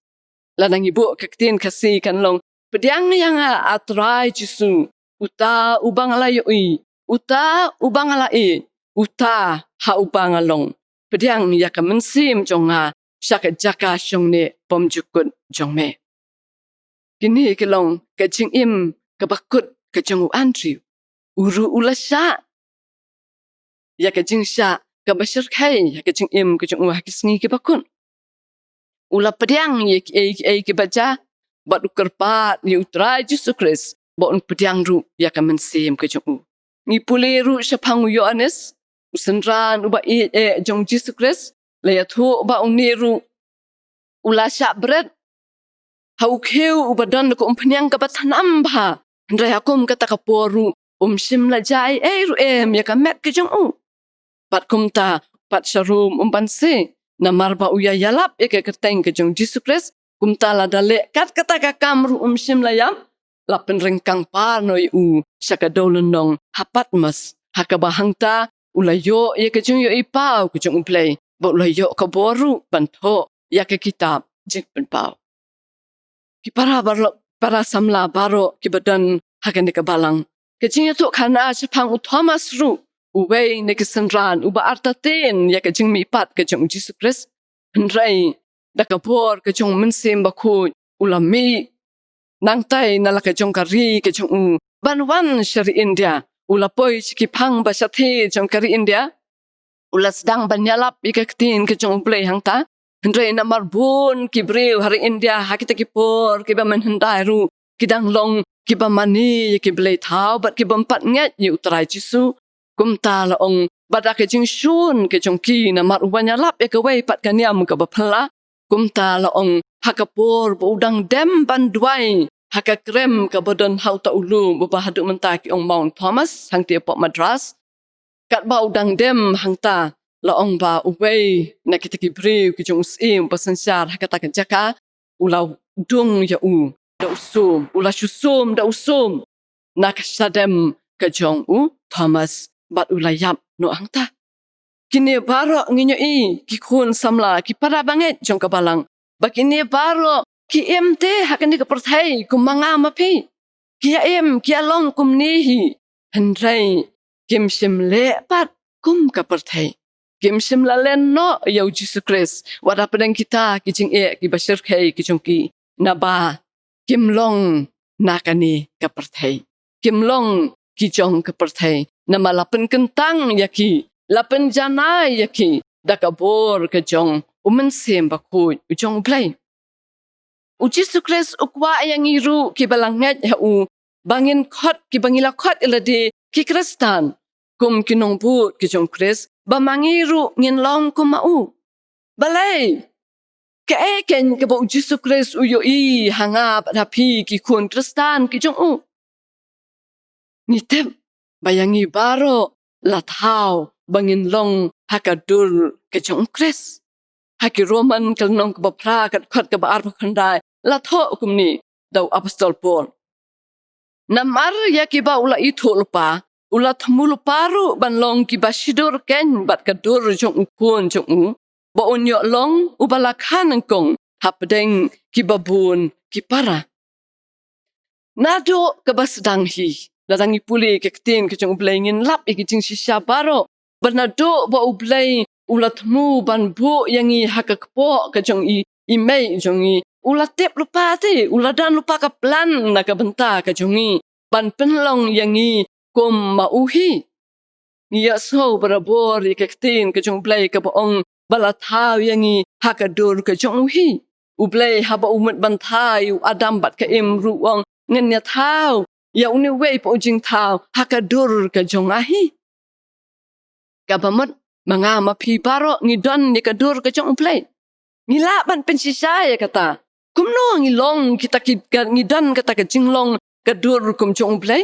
Lada ngi buh ka ktien Khasi kan long: "Pdiang ïa nga, A Trai Jisu, uta uba nga la ïohi, uta uba nga la ïeit, uta ha uba nga long. Pdiang ïa ka mynsiem jong nga sha ka jaka shong ne bymjukut jong me." Kine ki long ka jingim kaba kut ka jong u Andrew. U ruh u la shah ïa ka jingshah kaba shyrkhei ïa ka jingim ka jong u ha ki sngi kiba kut. U la pdiang ïa kiei kiei kiba jia bad u kyrpad ïa U Trai Jisu Khrist ba un pdiang ruh ïa ka mynsiem ka jong u. Ngi pule ruh shaphang u Ïoannis, u synran uba ïeit eh jong Jisu Khrist, la ïathuh ba une ruh u la shah bret ha u khiew uba don ka umphniang kaba thnam bha. Hynrei ha kum kata ka por ruh um shym la jia ei ei ruh em ïa ka met ka jong u. Bad kumta pat sha rum um banse, namar ba u ïa ïalap ïa ka kyrteng ka jong Jisu Khrist. Kumta lada leh kat kata ka kam ruh um shym la ïap. La pynryngkang par noh ïa u sha ka dewlynnong ha Patmos, ha kaba hangta u la ïoh ïa ka jingïohi paw ka jong U Blei bad u la ïoh ka bor ruh ban thoh ïa ka kitab Jingpynpaw. Ki para baroh, para samla baroh kiba don ha kane ka balang, ka jingïathuhkhana shaphang u Thomas ruh, uwei na ki synran uba artatien ïa ka jingmihpat ka jong u Jisu Khrist. Hynrei da ka bor ka jong u Mynsiem Bakhuid u la mih nangtai na la ka jong ka ri ka jong u ban wan sha ri India. U la poi sha ki phang ba shathie jong ka ri India. U la sdang ban ïalap ïa ka ktien ka jong U Blei hangta. Hynrei namar bun ki briew ha ri India ha kita ki por kiba mynhyndai ruh ki dang long kiba mane ïa ki blei thaw bad ki bym pat ngeit ïa U Trai Jisu. Kumta la ong ba da ka jingshun ka jong ki namar u wan ïalap ïa kawei pat ka niam kaba phylla. Kumta la ong ha ka por ba u dang dem ban duwai ha ka krem kaba don ha uta u lum uba haduh mynta ki ong Mount Thomas hangtei hapoh Madras. Katba u dang dem hangta, la ong ba uwei na kita ki briew ki jong u syiem uba synshar ha kata ka jaka u la dung ïa u da u sum, u la shu sum da u sum na ka shadem ka jong u Thomas bad u la ïap noh hangta. Kine baroh ngi ïohi, ki khun samla, ki para bangeit jong ka balang, ba kine baroh ki im te ha kane ka pyrthei kum ma nga ma phi. Ki ïa im, ki ïa long kumne hi. Hynrei kim shym leh pat kum ka pyrthei. Kim shym la len noh ïa u Jisu Khrist wat hapdeng kita ki jingeh kiba shyrkhei ki jong ki, naba kim long na kane ka pyrthei. Kim long ki jong ka pyrthei, namar la pynkyntang ïa ki, la pynjanai ïa ki da ka bor ka jong u Mynsiem Bakhuid u jong U Blei. U Jisu Khrist u kwah ïa ngi ruh kiba la ngeit ha u ba ngin khot, kiba ngi la khot ïa lade ki Khristan, kum ki nongbud ki jong u Khrist, ba ma ngi ruh ngin long kum ma u. Balei? Kaei keiñ kaba u Jisu Khrist u ïohi ha nga bad ha phi ki khun Khristan ki jong u? Ngi tip ba ïa ngi baroh la thaw ba ngin long ha ka dur ka jong u Khrist. Ha ki Roman ka lynnong kaba phra, ka dkhot kaba arphew khyndai, la thoh kumne da u apostol Paul: Namar ïa kiba u la ithuh lypa, u la thmu lypa ruh ban long kiba shidur keiñ bad ka dur jong u Khun jong u, ba un ïoh long uba la kha nyngkong hapdeng kiba bun ki para. Naduh kaba sdang hi, lada ngi pule ka ktien ka jong U Blei, ngin lap ïa ki jingshisha baroh. Ba naduh ba U Blei u la thmu ban buh ïa ngi ha ka kpoh ka jong i, i mei jong i, u la tip lypa te, u la don lypa ka plan na ka bynta ka jong i, ban pynlong ïa ngi kum ma u hi. Ngi ïohsngew barabor ïa ka ktien ka jong U Blei kaba ong ba la thaw ïa ngi ha ka dur ka jong u hi. U Blei haba u mut ban thaw ïa u Adam bad ka Im ruh u ong, ngan ïa thaw ïa une uwei pat u jingthaw ha ka dur ka jong nga hi. Kaba mut ma nga ma phi baroh ngi don ïa ka dur ka jong U Blei. Ngi lah ban pynshisha ïa kata. Kumno ngi long kita ki, ka, ngi don kata ka jinglong ka dur kum jong U Blei?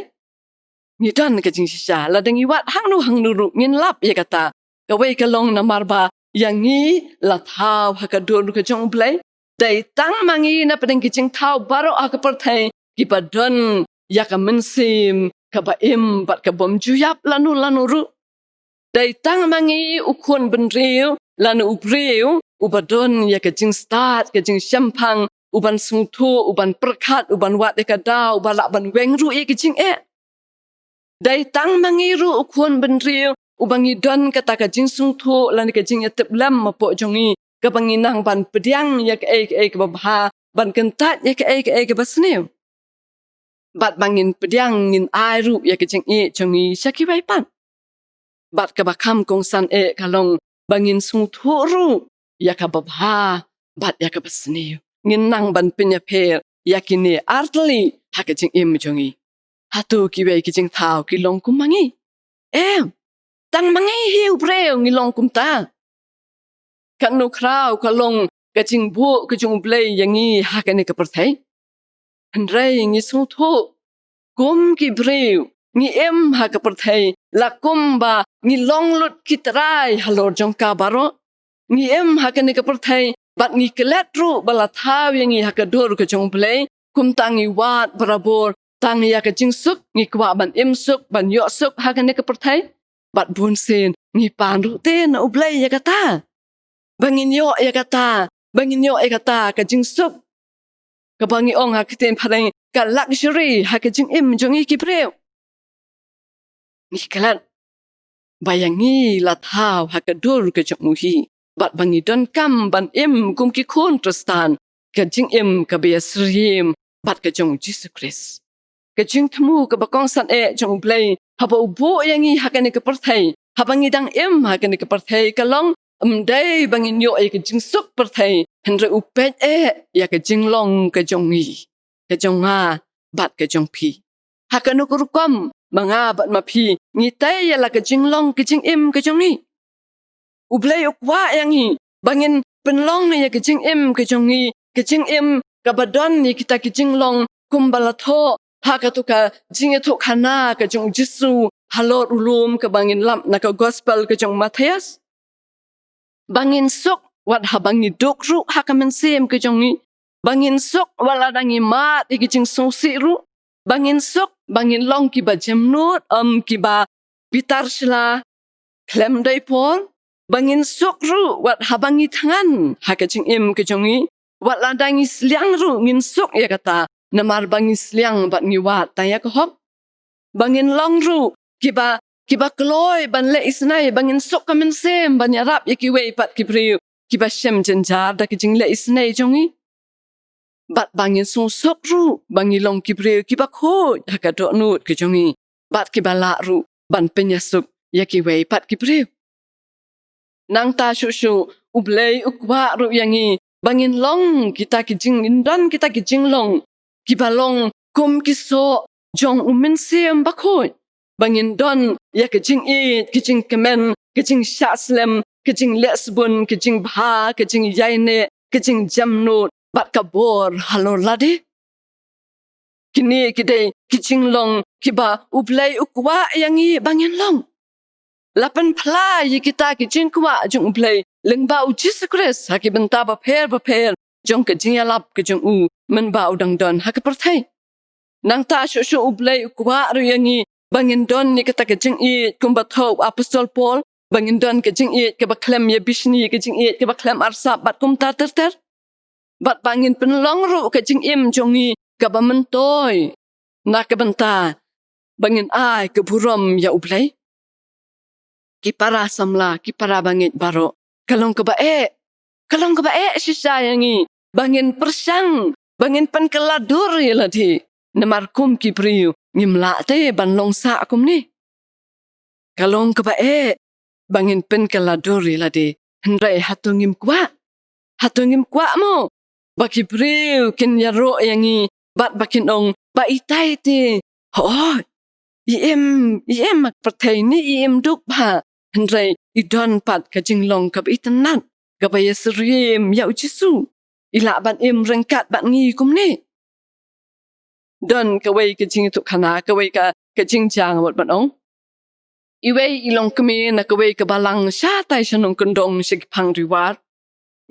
Ngi don ka jingshisha, lada ngi wad hangno hangno ruh ngin lap ïa kata. Kawei ka long namar ba ïa ngi la thaw ha ka dur ka jong U Blei. Dei tang ma ngi na pdeng ki jingthaw baroh ha ka pyrthei kiba don ïa ka mynsiem kaba im bad ka bym ju ïap lano lano ruh. Dei tang ma ngi u khun bynriew lano u briew uba don ïa ka jingstad, ka jingshemphang, uban sngewthuh, uban pyrkhat, uban wad ïa ka daw, uba lah ban weng ruh ïa ka jingeh. Dei tang ma ngi ruh u khun bynriew uba ngi don kata ka jingsngewthuh lane ka jingïatiplem hapoh jong ngi, kaba ngi nang ban pdiang ïa kaei kaei kaba bha, ban kyntait ïa kaei kaei kaba sniew. Bad ba ngin pdiang, ngin ai ruh ïa ka jingïeit jong ngi sha kiwei pat. Bad kaba kham kongsan eh ka long ba ngin sngewthuh ruh ïa kaba bha bad ïa kaba sniew. Ngin nang ban pynïapher ïa kine artylli ha ka jingim jong ngi. Hato kiwei ki jingthaw ki long kum ma ngi? Em, tang ma ngi hi u briew ngi long kumta. Katno khraw ka long ka jingbuh ka jong U Blei ïa ngi ha kane ka pyrthei. Hynrei ngi sngewthuh kum ki briew ngi im ha ka pyrthei la kumba ngi long lut ki trai halor jong ka baroh. Ngi im ha kane ka pyrthei bad ngi klet ruh ba la thaw ïa ngi ha ka dur ka jong U Blei. Kumta ngi wad barabor tang ïa ka jingsuk, ngi kwah ban im suk, ban ïoh suk ha kane ka pyrthei. Bad bunsien ngi pan ruh te na U Blei ïa kata, ba ngin ïoh ïa kata, ba ngin ïoh ïa kata ka jingsuk, kaba ngi ong ha ka ktien phareng ka luxury ha ka jingim jong ngi ki briew. Ngi klet ba ïa ngi la thaw ha ka dur ka jong u hi, bad ba ngi donkam ban im kum ki khun Khristan ka jingim kaba ïasyriem bad ka jong U Jisu Khrist. Ka jingthmu kaba kongsan eh jong U Blei haba u buh ïa ngi ha kane ka pyrthei, haba ngi dang im ha kane ka pyrthei, ka long ym dei ba ngin ïoh ïa ka jingsuk pyrthei, hynrei u peit eh ïa ka jinglong ka jong ngi, ka jong nga bad ka jong phi. Ha kano ka rukom ma nga bad ma phi ngi tei ïa la ka jinglong ka jingim ka jong ngi? U Blei u kwah ïa ngi ba ngin pynlong ïa ka jingim ka jong ngi, ka jingim kaba don ïa kita ki jinglong kumba la thoh ha kato ka jingïathuhkhana ka jong U Jisu halor u lum, kaba ngin lap na ka gospel ka jong u Mathaios. Ba ngin suk wat haba ngi duk ruh ha ka mynsiem ka jong ngi. Ba ngin suk wat lada ngi mad ïa ki jingsngewsih ruh. Ba ngin suk, ba ngin long kiba jemnud, ym kiba bitar shla khlem dei por. Ba ngin suk ruh wat haba ngi thngan ha ka jingim ka jong ngi. Wat lada ngi sliang ruh ngin suk ïa kata, namar ba ngi sliang bad ngi wad tang ïa ka hok. Ba ngin long ruh kiba, kiba kloi ban leh isynei, ba ngin suk ka mynsiem ban ïarap ïa kiwei pat ki briew kiba shem jynjar da ka jingleh isynei jong ngi. Bad ba ngin suk ruh ba ngi long ki briew kiba khuid ha ka dohnud ka jong ngi, bad kiba lah ruh ban pynïasuk ïa kiwei pat ki briew. Nangta shuh shuh U Blei u kwah ruh ïa ngi ba ngin long kita ki jing, ngin don kita ki jinglong kiba long kum ki soh jong U Mynsiem Bakhuid. Ba ngin don ïa ka jingïeit, ka jingkmen, ka jingshah slem, ka jingleh sbun, ka jingbha, ka jingïaineh, ka jingjemnud bad ka bor halor lade. Kine ki dei ki jinglong kiba U Blei u kwah ïa ngi ba ngin long. La pynphla ïa kita ki jingkwah jong U Blei lyngba U Jisu Khrist ha ki bynta bapher bapher jong ka jingïalap ka jong u mynba u dang don ha ka pyrthei. Nangta shuh shuh U Blei u kwah ruh ïa ngi ba ngin don ïa kata ka jingïeit kumba thoh u Apostol Paul, ba ngin don ka jingïeit kaba khlem ïabishni, ka jingïeit kaba khlem arsap bad kumta ter ter. Bad ba ngin pynlong ruh ka jingim jong ngi kaba myntoi. na ka bynta ba ngin ai ka burom ïa U Blei. Ki para samla, ki para bangeit baroh, ka long kaba eh, ka long kaba eh shisha ïa ngi ba ngin pyrshang, ba ngin pynkylla dur ïa lade. Namar kum ki briew ngim lah te ban long sah kumne. Ka long kaba eh ba ngin pynkylla dur ïa lade. Hynrei hato ngim kwah? Hato ngim kwah mo ba ki briew kin ïaroh ïa ngi bad ba kin ong ba itai te, hooid, i im, i im ha ka pyrthei ne i im duk bha, hynrei i don pat ka jinglong kaba itynnad, kaba ïasyriem ïa U Jisu. I lah ban im ryngkat bad ngi kumne. Don kawei ka jingïathuhkhana, kawei ka, ka jingjia nga mut ban ong. Iwei i longkmie na kawei ka balang shatai sha nongkyndong sha ki phang riwar.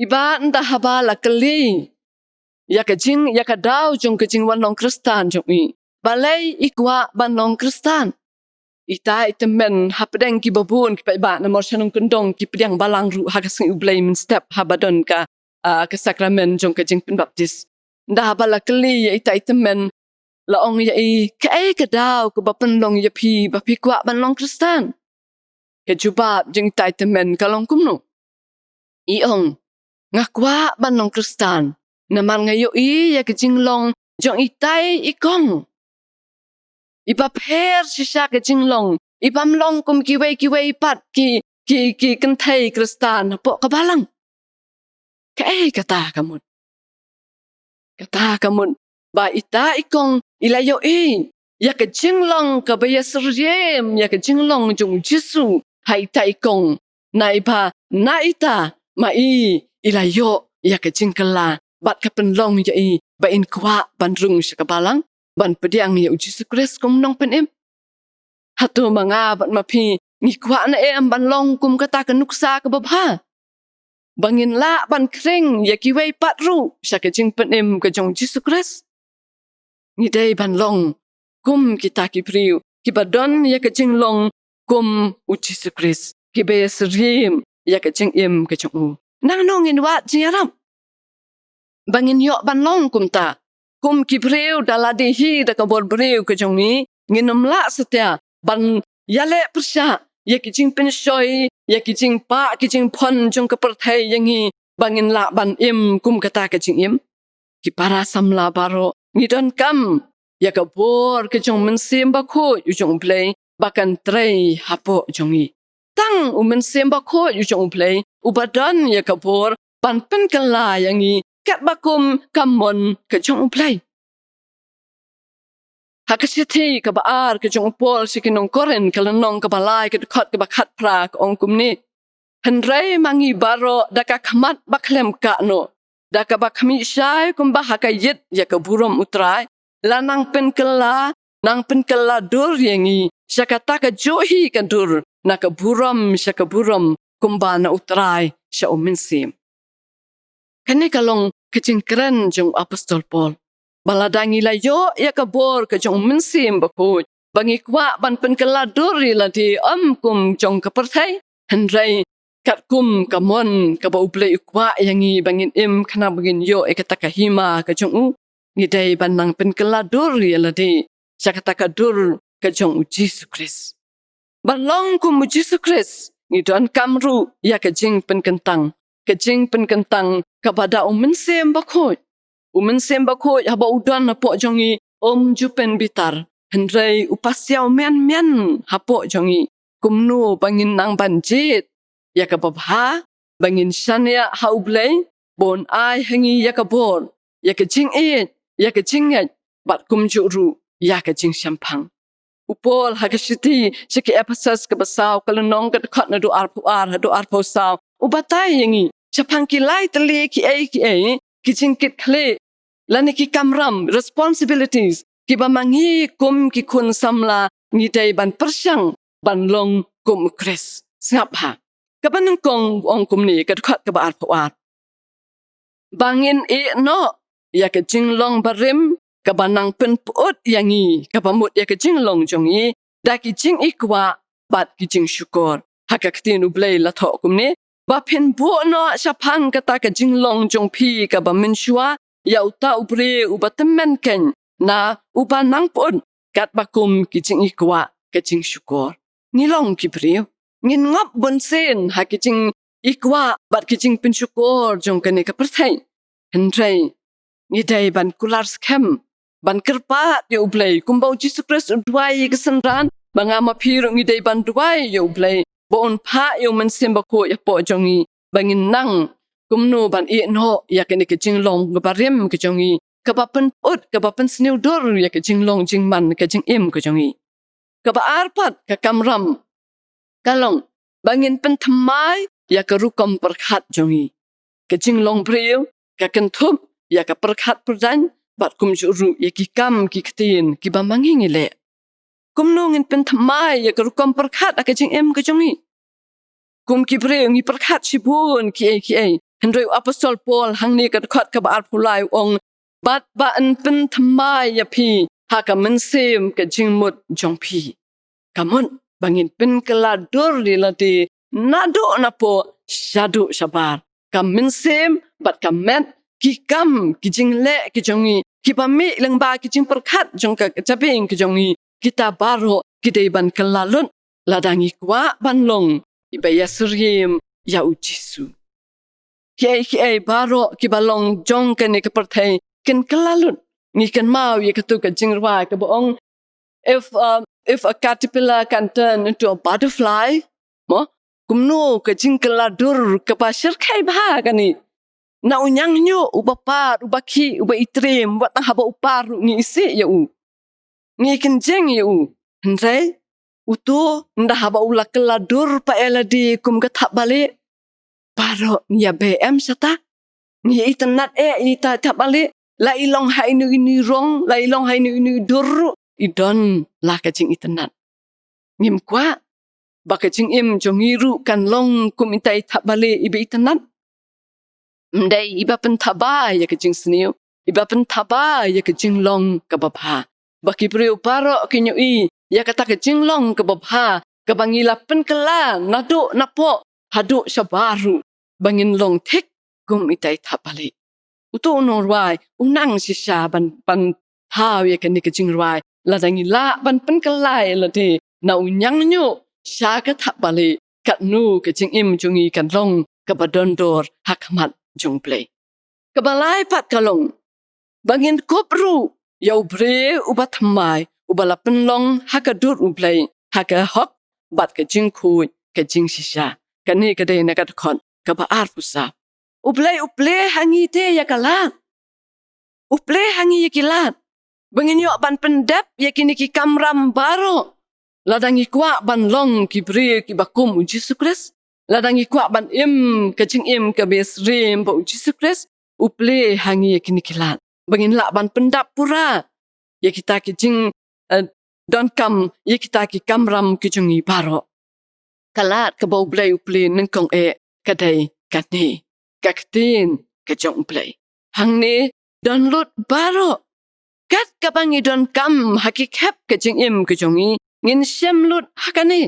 Iba ynda haba la kylli ïa ka jing, ïa ka daw jong ka jingwan long Khristan jong i, balei i kwah ban long Khristan. Ita i tymmen hapdeng kiba bun ki paidbah, namar sha nongkyndong ki pdiang balang ruh ha ka sngi U Blei mynstep haba don ka, ah, ka sakramen jong ka jingpynbaptis. Ynda haba la kylli ïa ita i tymmen, la ong ïa i, kaei ka daw kaba pynlong ïa phi ba phi kwah ban long Khristan? Ka jubab jong ita i tymmen ka long kumno? I ong, nga kwah ban long Khristan namar nga ïohi ïa ka jinglong jong itai i kong. Iba pher shisha ka jinglong, ibym long kum kiwei kiwei pat ki, ki, ki kynthei Khristan hapoh ka balang. Kaei kata ka mut? Kata ka mut ba ita i kong i la ïohi ïa ka jinglong kaba ïasyriem ïa ka jinglong jong U Jisu ha ita i kong. Na iba na ita ma i, i la ïoh ïa ka jingkylla bad ka pynlong ïa i ba in kwah ban rung sha ka balang ban pdiang ïa U Jisu Khrist kum u nongpynim. Hato ma nga bad ma phi ngi kwah ne em ban long kum kata ka nuksa kaba bha, ba ngin lah ban khring ïa kiwei pat ruh sha ka jingpynim ka jong U Jisu Khrist? Ngi dei ban long kum kita ki briew kiba don ïa ka jinglong kum U Jisu Khrist, kiba ïasyriem ïa ka jingim ka jong u. Nangno ngin wad jingïarap ba ngin ïoh ban long kumta? Kum ki briew da lade hi da ka bor briew ka jong ngi, ngin ym lah satia ban ïaleh pyrshah ïa ki jingpynshoi, ïa ki jingpah, ki jingphon jong ka pyrthei ïa ngi ba ngin lah ban im kum kata ka jingim. Ki para samla baroh, ngi donkam ïa ka bor ka jong U Mynsiem Bakhuid u jong U Blei ba kan trei hapoh jong ngi. Tang U Mynsiem Bakhuid u jong U Blei uba don ïa ka bor ban pynkylla ïa ngi katba kum ka mon ka jong U Blei. Ha ka shithi kaba ar ka jong u Paul sha ki nong Korinth, ka lynnong kaba lai, ka dkhot kaba khatphra, ka ong kumne: Hynrei ma ngi baroh da ka khmat bakhlem kah noh, da kaba khmih shai kumba ha ka ïit ïa ka burom U Trai, la nang pynkylla, nang pynkylla dur ïa ngi sha kata kajuh hi ka dur na ka burom sha ka burom kumba na U Trai sha U Mynsiem. Kane ka long ka jingkren jong u apostol Paul, ba lada ngi la ïoh ïa ka bor ka jong U Mynsiem Bakhuid, ba ngi kwah ban pynkylla dur ïa lade, ym kum jong ka pyrthei, hynrei katkum ka mon kaba U Blei u kwah ïa ngi ba ngin im, khnang ba ngin ïoh ïa kata ka hima ka jong u, ngi dei ban nang pynkylla dur ïa lade sha kata ka dur ka jong U Jisu Khrist. Ban long kum U Jisu Khrist, ngi donkam ruh ïa ka jingpynkyntang, ka jingpynkyntang kaba da U Mynsiem Bakhuid. U Mynsiem Bakhuid haba u don hapoh jong ngi, um ju pynbitar, hynrei u pasiaw mian mian hapoh jong ngi kumno ba ngin nang ban jied ïa kaba bha, ba ngin shaniah ha U Blei, ba un ai ha ngi ïa ka bor, ïa ka jingïeit, ïa ka jingngeit, bad kumjuh ruh ïa ka jingshemphang. U Paul ha ka shithi sha ki Ephesus kaba saw, ka lynnong, ka dkhot naduh arphew ar haduh arphew saw, u batai ïa ngi shaphang ki lai tylli kiei kiei ki jingkitkhlieh lane ki kamram, responsibilities, kiba ma ngi kum ki khun samla ngi dei ban pyrshang ban long kum U Khrist. Sngap ha kaba nyngkong, u ong kumne, ka dkhot kaba arphew ar: Ba ngin ïeh noh ïa ka jinglong barim kaba nang pynpyut ïa ngi, kaba mut ïa ka jinglong jong ngi, da ki jingïkwah bad ki jingshukor. Ha ka ktien U Blei la thoh kumne: Ba phin buh noh shaphang kata ka jinglong jong phi kaba mynshuwa ïa uta u briew uba tymmen keiñ, na uba nang pyut, katba kum ki jingïkwah ka jingshukor. Ngi long ki briew, ngin ngop bunsien ha ki jingïkwah bad ki jingpynshukor jong kane ka pyrthei. Hynrei ngi dei ban kular skhem, ban kyrpad ïa U Blei, kumba U Jisu Khrist u duwai ïa ki synran, ba nga ma phi ruh ngi dei ban duwai ïa U Blei ba un phah ïa U Mynsiem Bakhuid hapoh jong ngi, ba ngin nang kumno ban ïeh noh ïa kane ka jinglong kaba rim ka jong ngi, kaba pynpyut, kaba pynsniewdur ïa ka jinglong jingman ka jingim ka jong ngi. Kaba ar pat ka kamram ka long ba ngin pynthymmai ïa ka rukom pyrkhat jong ngi. Ka jinglong briew ka kynthup ïa ka pyrkhat pyrdaiñ bad kumjuh ruh ïa ki kam ki ktien kiba ma ngi ngi leh. Kumno ngin pynthymmai ïa ka rukom pyrkhat ha ka jingim ka jong ngi? Kum ki briew ngi pyrkhat shibun kiei kiei. Hynrei u Apostol Paul hangne ka dkhot kaba arphew lai u ong, bad ba yn pynthymmai ïa phi ha ka mynsiem ka jingmut jong phi. Ka mut ba ngin pynkylla dur ïa lade naduh napoh shaduh shabar. Ka mynsiem bad ka met, ki kam, ki jingleh ki jong ngi, kiba mih lyngba ki jingpyrkhat jong ka jabieng ka jong ngi, kita baroh ki dei ban kylla lut lada ngi kwah ban long kiba ïasyriem ïa U Jisu. Kiei kiei baroh kiba long jong kane ka pyrthei kin kylla lut. Ngi kynmaw ïa katu ka jingrwai kaba ong, if, uh, if a caterpillar can turn into a butterfly, mo, kumno ka jingkylla dur kaba shyrkhei bha kane. Na u ñiangñuh uba par, uba khih, uba itriem, wat tang haba u par ruh ngi isih ïa u, ngi kynjeng ïa u. Hynrei uto, ynda haba u la kylla dur pat ïa lade kum ka thapbalieh, baroh ngi ïa beh em shata? Ngi ïa itynnad eh ïa ita i thapbalieh? La i long ha ino ino i rong, la i long ha ino ino i dur ruh, i don la ka jingitynnad. Ngim kwah ba ka jingim jong ngi ruh kan long kum ita i thapbalieh iba itynnad? Ym dei iba pynthaba ïa ka jingsniew, iba pynthaba ïa ka jinglong kaba bha, ba ki briew baroh kin ïohi ïa kata ka jinglong kaba bha, kaba ngi la pynkylla naduh napoh haduh shabar ruh, ba ngin long thik kum ita i thapbalieh. Uto u nongrwai u nang shisha ban, ban thaw ïa kane ka jingrwai, lada ngi lah ban pynkylla ïa lade na u ñiangñuh sha ka thapbalieh, katno ka jingim jong ngi kan long kaba dondor ha khmat jong U Blei. Kaba lai pat ka long ba ngin kup ruh ïa u briew uba thymmai, uba la pynlong ha ka dur U Blei, ha ka hok bad ka jingkhuid ka jingshisha. Kane ka dei na ka dkhot kaba arphew saw. U Blei u plie ha ngi te ïa ka lad. U plie ha ngi ïa ki lad ba ngin ïoh ban pyndep ïa kine ki kamram baroh. Lada ngi kwah ban long ki briew kiba kum U Jisu Khrist, lada ngi kwah ban im ka jingim kaba ïasyriem bad U Jisu Khrist, u plie ha ngi ïa kine ki lad ba ngin lah ban pyndap pura ïa kita ki jing, eh, donkam, ïa kita ki kamram ki jong ngi baroh. Ka lad kaba U Blei u plie nyngkong eh ka dei kane, ka ktien ka jong U Blei. Hangne don lut baroh. Kat kaba ngi donkam ha ki khep ka jingim ka jong ngi, ngin shem lut ha kane.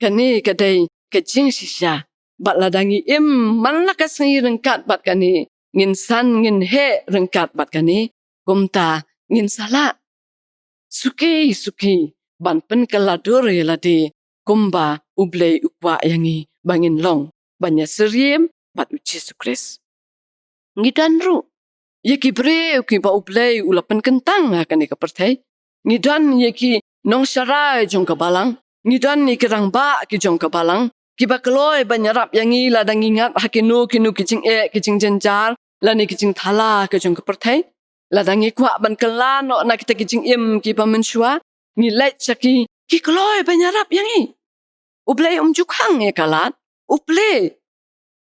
Kane ka dei ka jingshisha. Bad lada ngi im man la ka sngi ryngkat bad kane, ngin san ngin heh ryngkat bad kane, kumta ngin sa lah suki suki ban pynkylla dur ïa lade kumba U Blei u kwah ïa ngi ba ngin long, ban ïasyriem bad U Jisu Khrist. Ngi don ruh ïa ki briew kiba U Blei u la pynkyntang ha kane ka pyrthei. Ngi don ïa ki nongsharai jong ka balang, ngi don ïa ki rangbah ki jong ka balang, kiba kloi ban ïarap ïa ngi lada ngi ngat ha kino kino ki jingeh, ki jingjynjar lane ki jingthala ka jong ka pyrthei. Lada ngi kwah ban kylla noh na kita ki jingim kiba mynshuwa, ngi leit sha ki, ki kloi ban ïarap ïa ngi. U Blei um ju khang ïa ka lad, u plie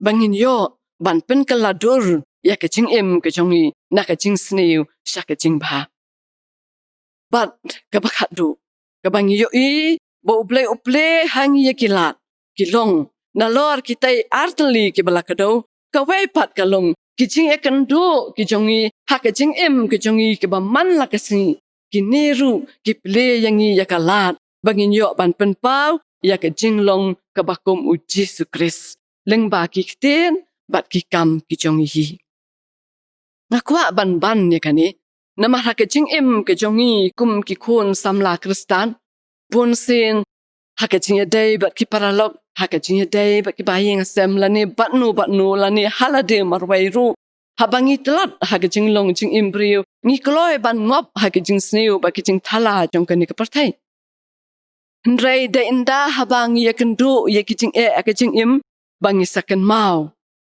ba ngin ïoh ban pynkylla dur ïa ka jingim ka jong ngi na ka jingsniew sha ka jingbha. Bad kaba khatduh, kaba ngi ïohi ba U Blei u plie ha ngi ïa ki lad, ki long nalor kitai artylli kiba la kdew. Kawei pat ka long ki jingïakynduh ki jong ngi ha ka jingim ka jong ngi kaba man la ka sngi. Kine ruh ki plie ïa ngi ïa ka lad ba ngin ïoh ban pynpaw ïa ka jinglong kaba kum U Jisu Khrist lyngba ki ktien bad ki kam ki jong ngi hi. Nga kwah ban ban ïa kane, Namar ha ka jingim ka jong ngi kum ki khun samla Khristan, bun sien ha ka jingïadei bad ki paralok, ha ka jingïadei bad ki bahaïing hasem lane bad no bad no lane ha lade marwei ruh, haba ngi tlot ha ka jinglong jingim briew, ngi kloi ban ngop ha ka jingsniew bad ka jingthala jong kane ka pyrthei. Hynrei dei ynda haba ngi ïakynduh ïa ki jingeh ha ka jingim ba ngi sa kynmaw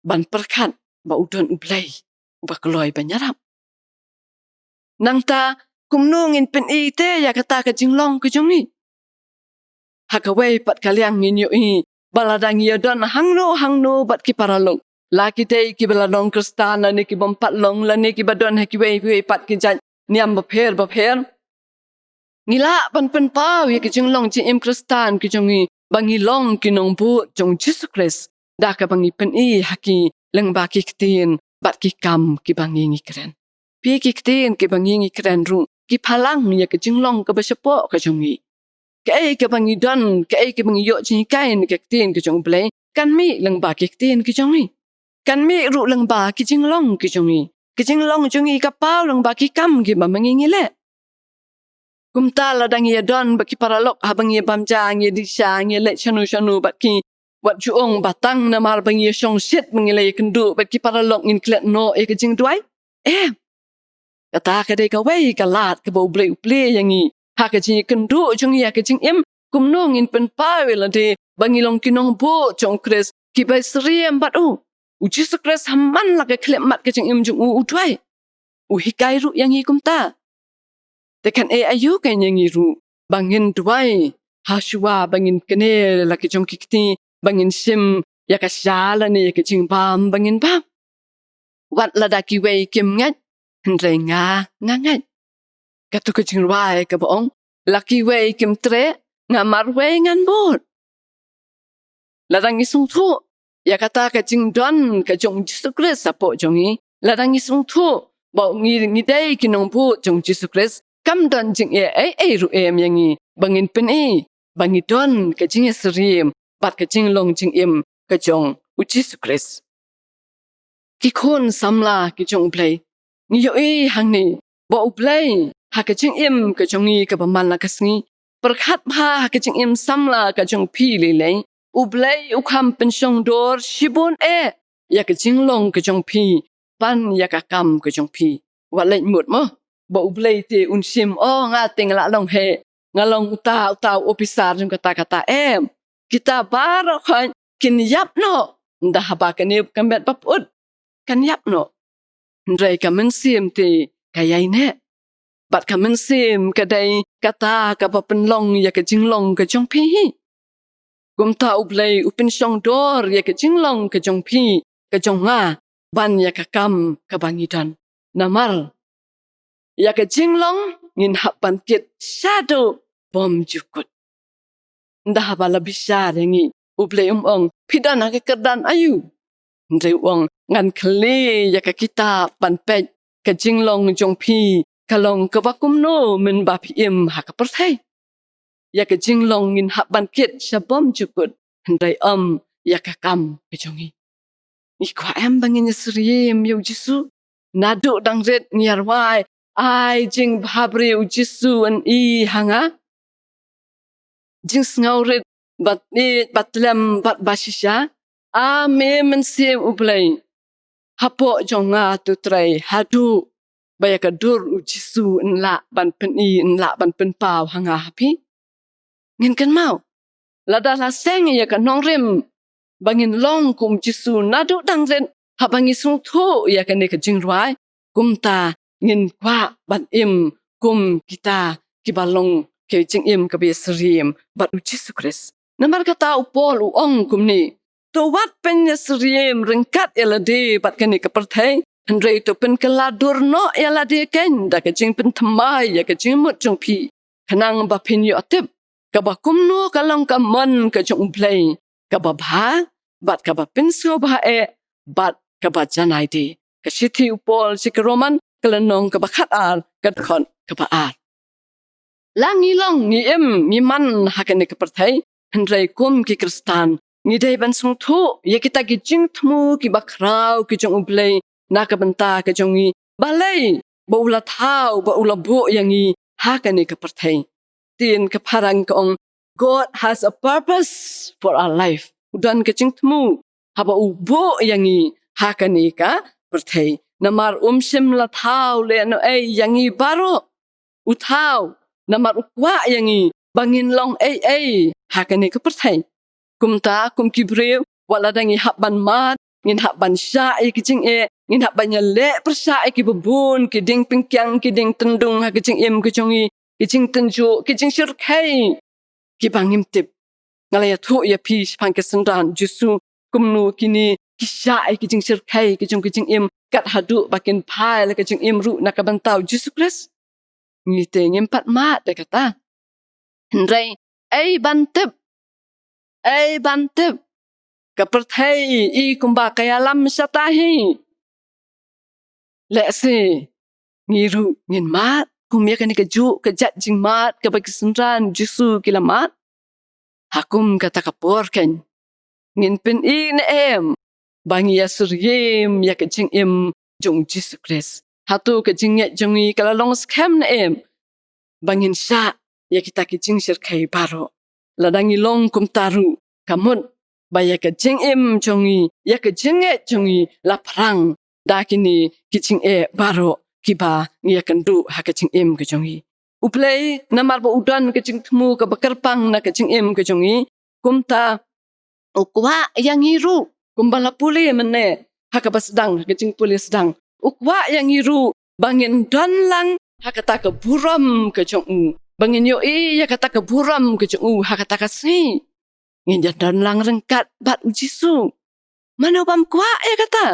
ban pyrkhat ba u don U Blei uba kloi ban ïarap. Nangta kumno ngin pyni te ïa kata ka jinglong ka jong ngi? Ha kawei pat ka liang ngin ïohi ba lada ngi ïadon hangno hangno bad ki paralok, la ki dei kiba la long Khristan lane ki bym pat long lane kiba don ha kiwei kiwei pat ki jait niam bapher bapher, ngi lah ban pynpaw ïa ka jinglong jingim Khristan ka jong ngi ba ngi long ki nongbud jong U Jisu Khrist da kaba ngi pyni ha ki lyngba ki ktien bad ki kam kiba ngi ngi kren. Phi, ki ktien kiba ngi ngi kren ruh ki phalang ïa ka jinglong kaba shapoh ka jong ngi. Kaei kaba ngi don, kaei kaba ngi ïoh jinghikai na ka ktien ka jong U Blei, kan mih lyngba ki ktien ki jong ngi. Kan mih ruh lyngba ki jinglong ki jong ngi. Ki jinglong jong ngi ka paw lyngba ki kam kiba ma ngi ngi leh. Kumta lada ngi ïadon bad ki paralok haba ngi ïabam ja, ngi ïadih sha, ngi ïaleh shano shano bad ki, wat ju ong ba tang namar ba ngi ïashong shit ba ngi la ïakynduh bad ki paralok ngin klet noh ïa ka jingduwai. Em. Kata ka dei kawei ka lad kaba U Blei u plie ïa ngi ha ka jingïakynduh jong ngi ha ka jingim. Kumno ngin pynpaw ïa lade ba ngi long ki nongbud jong U Khrist kiba ïasyriem bad u? U Jisu Khrist ha man la ka khyllipmat ka jingim jong u u duwai. U hikai ruh ïa ngi kumta. Te kan ai aïu kein ïa ngi ruh ba ngin duwai ha shuwa ba ngin kane la ki jong ki kti, ba ngin shim ïa ka sha lane ïa ka jingbam ba ngin bam? Wat lada kiwei kim ngeit, hynrei nga, nga ngeit. Kato ka jingrwai kaba ong, la kiwei kim treh, nga marwei ngan bud. Lada ngi sngewthuh ïa kata ka jingdon ka jong U Jisu Khrist hapoh jong ngi, lada ngi sngewthuh ba ngi, ngi dei ki nongbud jong U Jisu Khrist, kam don jingeh ei ei ruh em ïa ngi ba ngin pyni ba ngi don ka jingïasyriem bad ka jinglong jingim ka jong U Jisu Khrist. Ki khun samla ki jong U Blei, ngi ïohi hangne ba U Blei ha ka jingim ka jong ngi kaba man la ka sngi, pyrkhat bha ha ka jingim samla ka jong phi lei lei, U Blei u kham pynshong dor shibun eh ïa ka jinglong ka jong phi ban ïa ka kam ka jong phi. Wat leit mut mo ba U Blei te un shim, o, nga te nga la long heh, nga long uta uta u ophisar jong kata kata, em. Kita baroh khoit kin ïap noh, ynda haba kane ka met ba pyut kan ïap noh. Hynrei ka mynsiem te ka ïaineh. Bad ka mynsiem ka dei kata kaba pynlong ïa ka jinglong ka jong phi hi. Kumta U Blei u pynshong dor ïa ka jinglong ka jong phi, ka jong nga, ban ïa ka kam kaba ngi don. Namar ïa ka jinglong ngin hap ban kit shaduh bymjukut. Ynda haba la bishar ïa ngi, U Blei um ong, phi don ha ka kyrdan aïu? Hynrei u ong, ngan khlieh ïa ka kitab ban peit ka jinglong jong phi ka long kaba kumno mynba phi im ha ka pyrthei. Ïa ka jinglong ngin hap ban kit sha bymjukut, hynrei ym ïa ka kam ka jong ngi. Ngi kwah em ba ngin ïasyriem ïa U Jisu? Naduh dang rit ngi ïa rwai, ai jingbhabriew U Jisu un i ha nga. Jingsngewrit bad ïeit bad tlem bad bashisha. A me Mynsiem U Blei, hapoh jong nga to trei haduh ba ïa ka dur U Jisu yn lah ban pyni, yn lah ban pynpaw ha nga ha phi. Ngin kynmaw, lada la seng ïa ka nongrim ba ngin long kum Jisu naduh dang rit, haba ngi sngewthuh ïa kane ka jingrwai, kumta ngin kwah ban im kum kita kiba long ka jingim kaba ïasyriem bad U Jisu Khrist. Namar kata u Paul u ong kumne, to wat pynïasyriem ryngkat ïa lade bad kane ka pyrthei, hynrei to pynkylla dur noh ïa lade kein da ka jingpynthymmai ïa ka jingmut jong phi, khnang ba phin ïoh tip kaba kumno ka long ka mon ka jong U Blei, kaba bha bad kaba pynsngewbha eh bad kaba janai de. Ka shithi u Paul sha ki Roman, ka lynnong kaba khatar, ka dkhot kaba ar. La ngi long, ngi im, ngi man ha kane ka pyrthei, hynrei kum ki Khristan ngi dei ban sngewthuh ïa kita ki jingthmu kiba khraw ki jong U Blei na ka bynta ka jong ngi. Balei? ba u la thaw, ba u la buh ïa ngi ha kane ka pyrthei. Ktien ka phareng ka ong, God has a purpose for our life. U don ka jingthmu haba u buh ïa ngi ha kane ka pyrthei. Namar um shym la thaw lehnohei ïa ngi baroh. U thaw namar u kwah ïa ngi ba ngin long ei ei ha kane ka pyrthei. Kumta kum ki briew, wat lada ngi hap ban mad, ngin hap ban shah ïa ki jingeh, ngin hap ban ïaleh pyrshah ïa kiba bun ki dieng pynkiang, ki dieng tyndung ha ka jingim ka jong ngi, ki jingtynjuh, ki jingshyrkhei kiba ngim tip. Nga la ïathuh ïa phi shaphang ki synran Jisu kumno kine ki shah ïa ki jingshyrkhei ki jong ki jingim, kat haduh ba kin phai la ka jingim ruh na ka bynta u Jisu Khrist. Ngi te ngim pat mad da kata. Hynrei ei ban tip, ei ban tip, ka pyrthei i kumba ka ïalam shata hi. Lehse ngi ruh ngin mad kum ïa kane kajuh ka jait jingmad kaba ki synran Jisu ki la mad. Ha kum kata ka por keiñ ngin pyni ne em ba ngi ïasyriem ïa ka jingim jong Jisu Khrist? Hato ka jingngeit jong ngi ka la long skhem ne em ba ngin shah ïa kita ki jingshyrkhei baroh? Lada ngi long kumta ruh, ka mut ba ïa ka jingim jong ngi, ïa ka jingngeit jong ngi la phrang da kine ki jingeh baroh kiba ngi ïakynduh ha ka jingim ka jong ngi. U Blei namar ba u don ka jingthmu kaba kyrpang na ka jingim ka jong ngi, kumta u kwah ïa ngi ruh kumba la pule mynne ha kaba sdang, ha ka jingpule sdang. U kwah ïa ngi ruh ba ngin don lang ha kata ka burom ka jong u, ba ngin ïohi ïa kata ka burom ka jong u ha kata ka sngi. Ngin ïa don lang ryngkat bad u Jisu. Mano bym kwah ïa kata?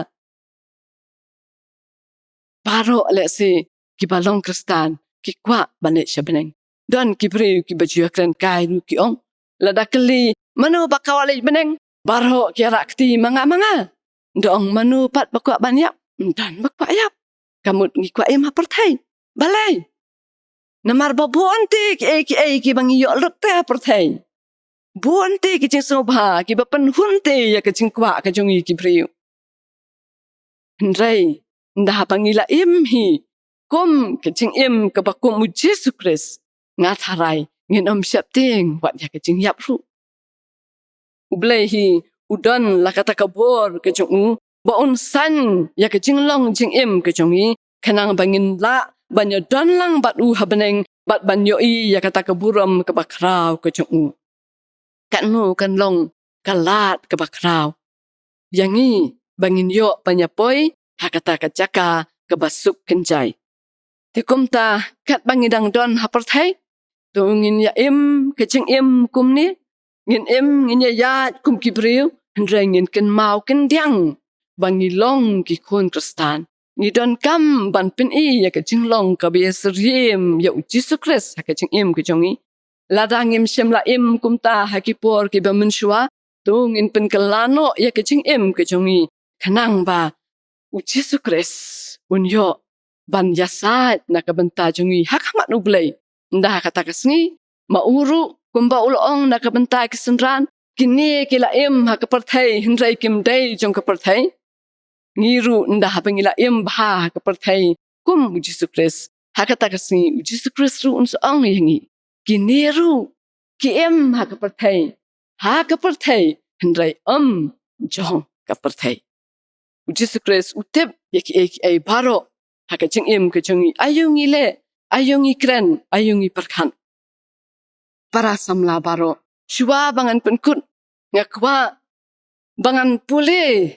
Baroh lehse kiba long Khristan ki kwah ban leit sha bneng. Don ki briew kiba ju ïakren kai ruh ki ong, lada kylli mano ba kwah leit bneng, baroh ki ïarap kti ma nga ma nga. Da ong mano pat ba kwah ban ïap? Ym don ba kwah ïap. Ka mut ngi kwah im ha pyrthei. Balei? Namar ba bun te kiei kiei kiba ngi ïoh lut te ha pyrthei, bun te ki jingsngewbha kiba pynhun te ïa ka jingkwah ka jong ngi ki briew. Hynrei ynda haba ngi la im hi kum ka jingim kaba kum u Jisu Khrist, nga tharai ngin ym sheptieng wat ïa ka jingïap ruh. U Blei hi u don la kata ka bor ka jong u ba un saiñ ïa ka jinglong jingim ka jong ngi, khnang ba ngin lah ban ïa don lang bad u ha bneng bad ban ïohi ïa kata ka burom kaba khraw ka jong u. Katno kan long ka lad kaba khraw ïa ngi ba ngin ïoh ban ïa poi ha kata ka jaka kaba suk kynjai. Te kumta katba ngi dang don ha pyrthei, to ngin ïa im ka jingim kumne. Ngin im, ngin ïa ïaid kum ki briew, hynrei ngin kynmaw kyndiang ba ngi long ki khun Khristan. Ngi donkam ban pyni ïa ka jinglong kaba ïasyriem ïa u Jisu Khrist ha ka jingim ka jong ngi. Lada ngim shym la im kumta ha ki por kiba mynshuwa, to ngin pynkylla noh ïa ka jingim ka jong ngi, khnang ba u Jisu Khrist un ïoh ban ïasaid na ka bynta jong ngi ha khmat u Blei. Ynda ha kata ka sngi, ma u ruh kumba u la ong na ka bynta ki synran, kine ki la im ha ka pyrthei hynrei kim dei jong ka pyrthei. Ngi ruh ynda haba ngi la im bha ha ka pyrthei kum u Jisu Khrist, ha kata ka sngi u Jisu Khrist ruh un sa ong ïa ngi, kine ruh ki im ha ka pyrthei, ha ka pyrthei, hynrei ym jong ka pyrthei. U Jisu Khrist u tip ïa kiei kiei baroh ha ka jingim ka jong ngi. Aïu ngi leh, aïu ngi kren, aïu ngi pyrkhat. Para samla baroh, shuwa ba ngan pynkut, nga kwah ba ngan pule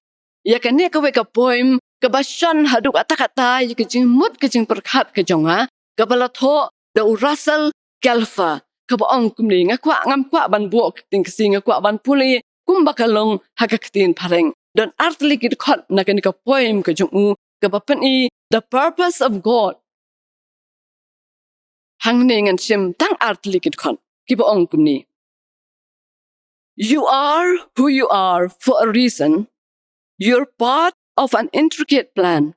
ïa kane kawei ka poem kaba shon haduh katta katta ïa ka jingmut ka jingpyrkhat ka jong nga, kaba la thoh da u Russell Gelfer, kaba ong kumne. Nga kwah, ngam kwah ban buh ka ktien Khasi, nga kwah ban pule kumba ka long ha ka ktien Phareng. Don artylli ki dkhot na kane ka poem ka jong u kaba pyni The Purpose of God. Hangne ngan shim tang artylli ki dkhot kiba ong kumne. You are who you are for a reason. You're part of an intricate plan.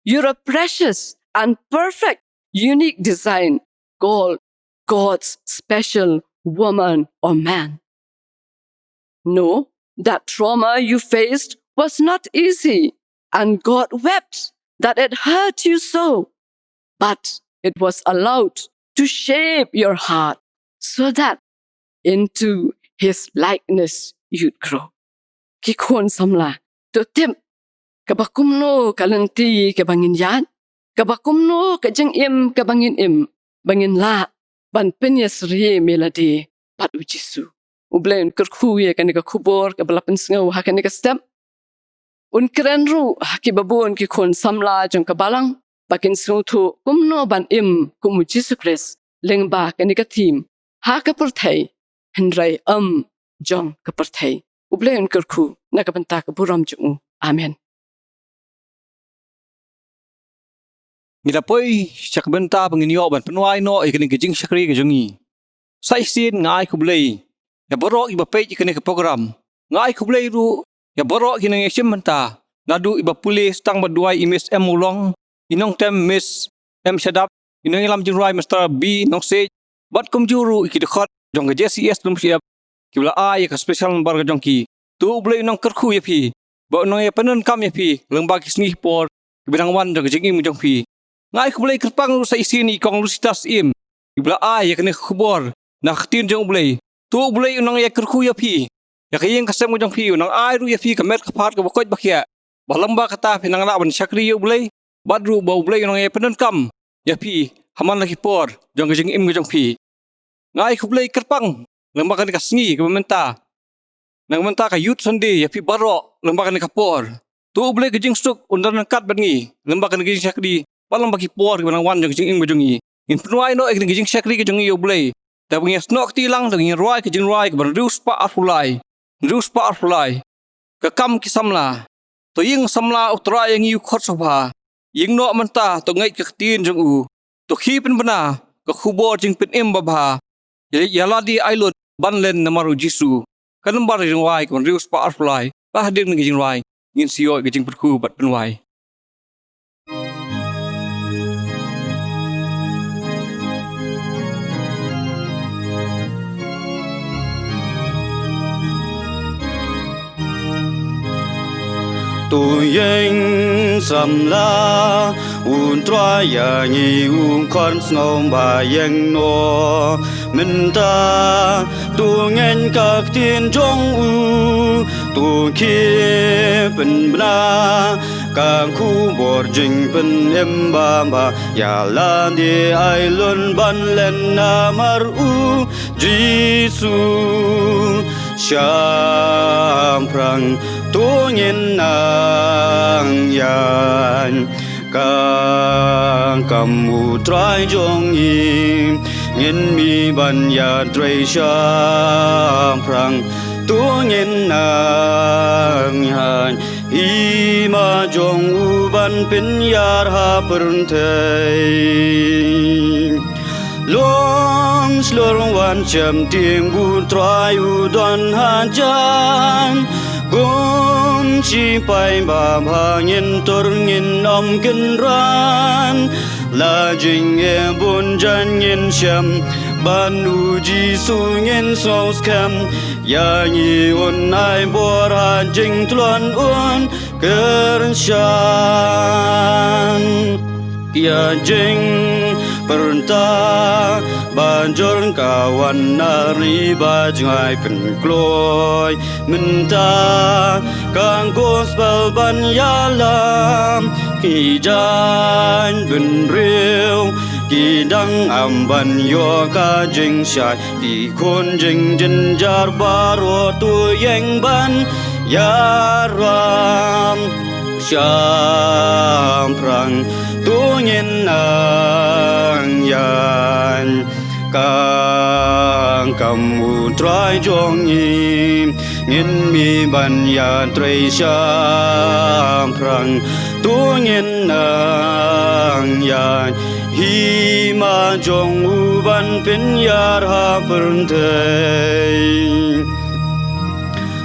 You're a precious and perfect, unique design called God's special woman or man. No, that trauma you faced was not easy, and God wept that it hurt you so. but it was allowed to shape your heart so that into his likeness you'd grow. Ki khun samla, to tip kaba kumno ka lynti kaba ngin ïaid, kaba kumno ka jingim kaba ngin im, ba ngin lah ban pynïasyriem ïa lade bad U Jisu. U Blei un kyrkhu ïa kane ka khubor kaba la pynsngew ha kane ka step. Un kren ruh ha kiba bun ki khun samla jong ka balang ba kin sngewthuh kumno ban im kum U Jisu Khrist lyngba kane ka thim ha ka pyrthei, hynrei ym jong ka pyrthei. U Blei un kyrkhu na ka bynta ka burom jong u. Amen. Ngi da poi sha ka bynta ba ngin ïoh ban pynwai noh ïa kane ka jingshakri ka jong ngi. Sa shisien nga ai khublei ïa baroh kiba peit ïa kane ka program. Nga ai khublei ruh ïa baroh ki nongïashim bynta, naduh iba pule, tang ba duwai i Miss M Mulong, i nongtem Miss M Shadap, i nongïalam jingrwai Mister B Nongsej, bad kumjuh ruh ïa ki dkhot jong ka J C S Lumshyiap kiba la ai ïa ka special number ka jong ki. To U Blei u nongkyrkhu ïa phi, bad u nongïapyndonkam ïa phi lyngba ki sngi ki por kiba dang wan jong ka jingim jong phi. Nga ai khublei kyrpang ruh sa shisien ïa i Kong Lusitas Im, iba la ai ïa kane ka khubor na ka ktien jong U Blei. To U Blei u nongïakyrkhu ïa phi, ïa ka ïing ka sem ka jong phi, u nongai ruh ïa phi ka met ka phad kaba koit ba khiah, ba lyngba kata phin nang lah ban shakri ïa U Blei, bad ruh ba U Blei u nongïapyndonkam ïa phi ha man la ki por jong ka jingim ka jong phi. Nga ai khublei kyrpang lyngba kane ka sngi kaba mynta, na ka bynta ka Youth Sunday ïa phi baroh lyngba kane ka por. To U Blei ka jingsuk un don ryngkat bad ngi lyngba kane ka jingshakri bad lyngba ki por kiba nang wan jong ka jingim ka jong ngi. Ngin pynwai noh ïa kane ka jingshakri ka jong ngi ïa U Blei, da ba ngin ïasnoh kti lang, da ba ngin rwai ka jingrwai kaba hynriew spah arphew lai. Hynriew spah arphew lai. Ka kam ki samla. To ïeng samla, U Trai ïa ngi u khot sngewbha. Ïeng noh mynta, to ngeit ka ktien jong u. To khie pynbna ka khubor jingpynim babha ïa, ïa lade, ai lut ban len namar U Jisu. Ka nambar jingrwai kaba hynriew spah arphew lai. Ba hadien ka jingrwai ngin sa ïoh ka jingpyrkhu bad pynwai. To ïeng samla, U Trai ïa ngi u khot sngewbha, ïeng noh mynta. To ngeit ka ktien jong u, to khie pynbna ka khubor jingpynim babha ïa lade, ai lut ban len namar U Jisu. Shaphrang to ngin nang ïaid, ka kam U Trai jong ngi ngin mih ban ïatrei. Shaphrang to ngin nang ïaid, hima jong u ban pynïar ha pyrthei. Long shlur wan shem tieng, U Trai u don hajan. Kum shipai babha ngin tur ngin ym kynran. La jingeh bun jait ngin shem, ban U Jisu ngin sngewskhem. Ïa ngi un ai bor ha jingtlot un kyrshan. Ïa jingpyrta bajur ka wan na ri bajngai, pynkloi mynta ka gospel ban ïalam. Ki jaitbynriew ki dang am ban ïoh ka jingshai, ki khun jingjynjar baroh to ïeng ban ïaram. Shaphrang to ngin nang ïaid, ka kam U Trai jong ngi ngin mih ban ïatrei. Shaphrang to ngin nang ïaid, hima jong u ban pynïar ha pyrthei.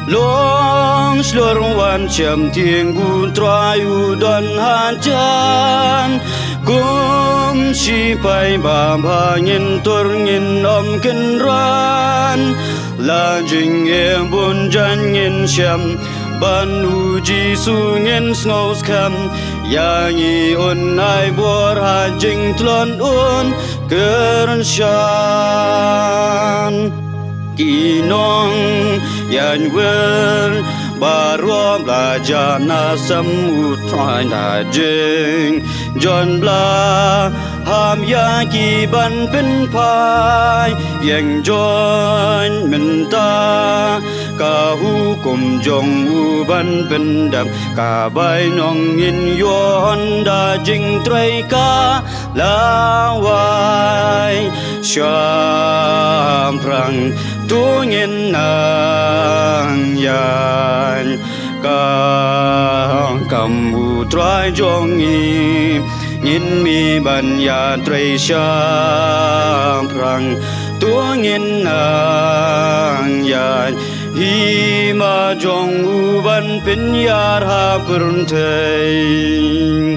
Long shlur wan shem tieng, U Trai u don hajan. Kum shipai babha ngin tur ngin ym kynran. La jingeh bun jait ngin shem, ban U Jisu ngin sngewskhem. Ïa ngi un ai bor ha jingtlot un kyrshan. Ki nongïainwer baroh ba la jan na sem U Trai da jingjoin bla ham ïa ki ban pynphai ïeng join mynta. Ka hukum jong U ban pyndep ka bainong ngin ïoh da jingtrei ka lawei. Shaphrang to ngin nang ïaid ka kam U Trai jong ngi. Ngin mih ban ïatrei shaphrang to ngin nang ïaid hima jong U ban pynïar ha pyrthei.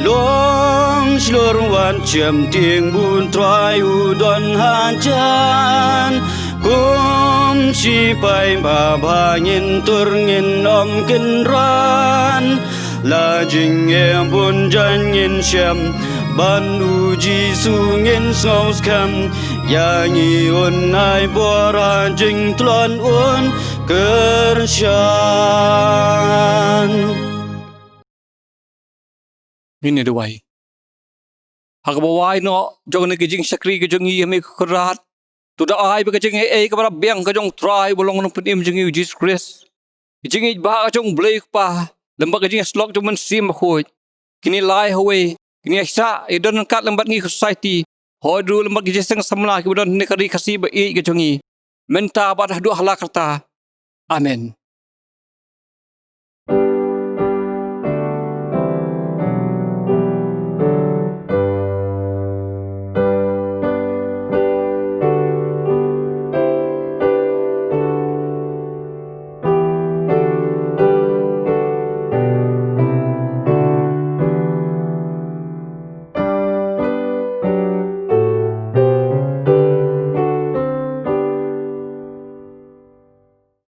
Long shlur wat shim tieng bun Trai u don hajan. Kum shipai ba bha ngin tur ngin ym kynran. La jingeh bun jan ngin shem ban U Jisu ngin sngew skhem. Ïa ngi un ai bor ha jingtlot un kyrshan. Ngin ïa duwai. Ha kaba wai noh jong kane ka jingshakri ka jong ngi, ha Me ko Kynrad, to da ai ba ka jingaiei kaba biang ka jong U Trai uba long U Nongpynim jong ngi U Jisu Khrist, ka jingïeit ba ka jong U Blei U Kpa lem bad ka jingïasyllok jong U Mynsiem Bakhuid, kin ïa lai ha kawei, kin ïa shah ïa don ryngkat lem bad ngi ka society, hoi ruh lem bad ki jingïaseng samla kiba don ha kane ka ri Khasi ba ïeit ka jong ngi, mynta bad haduh hala karta. Amen.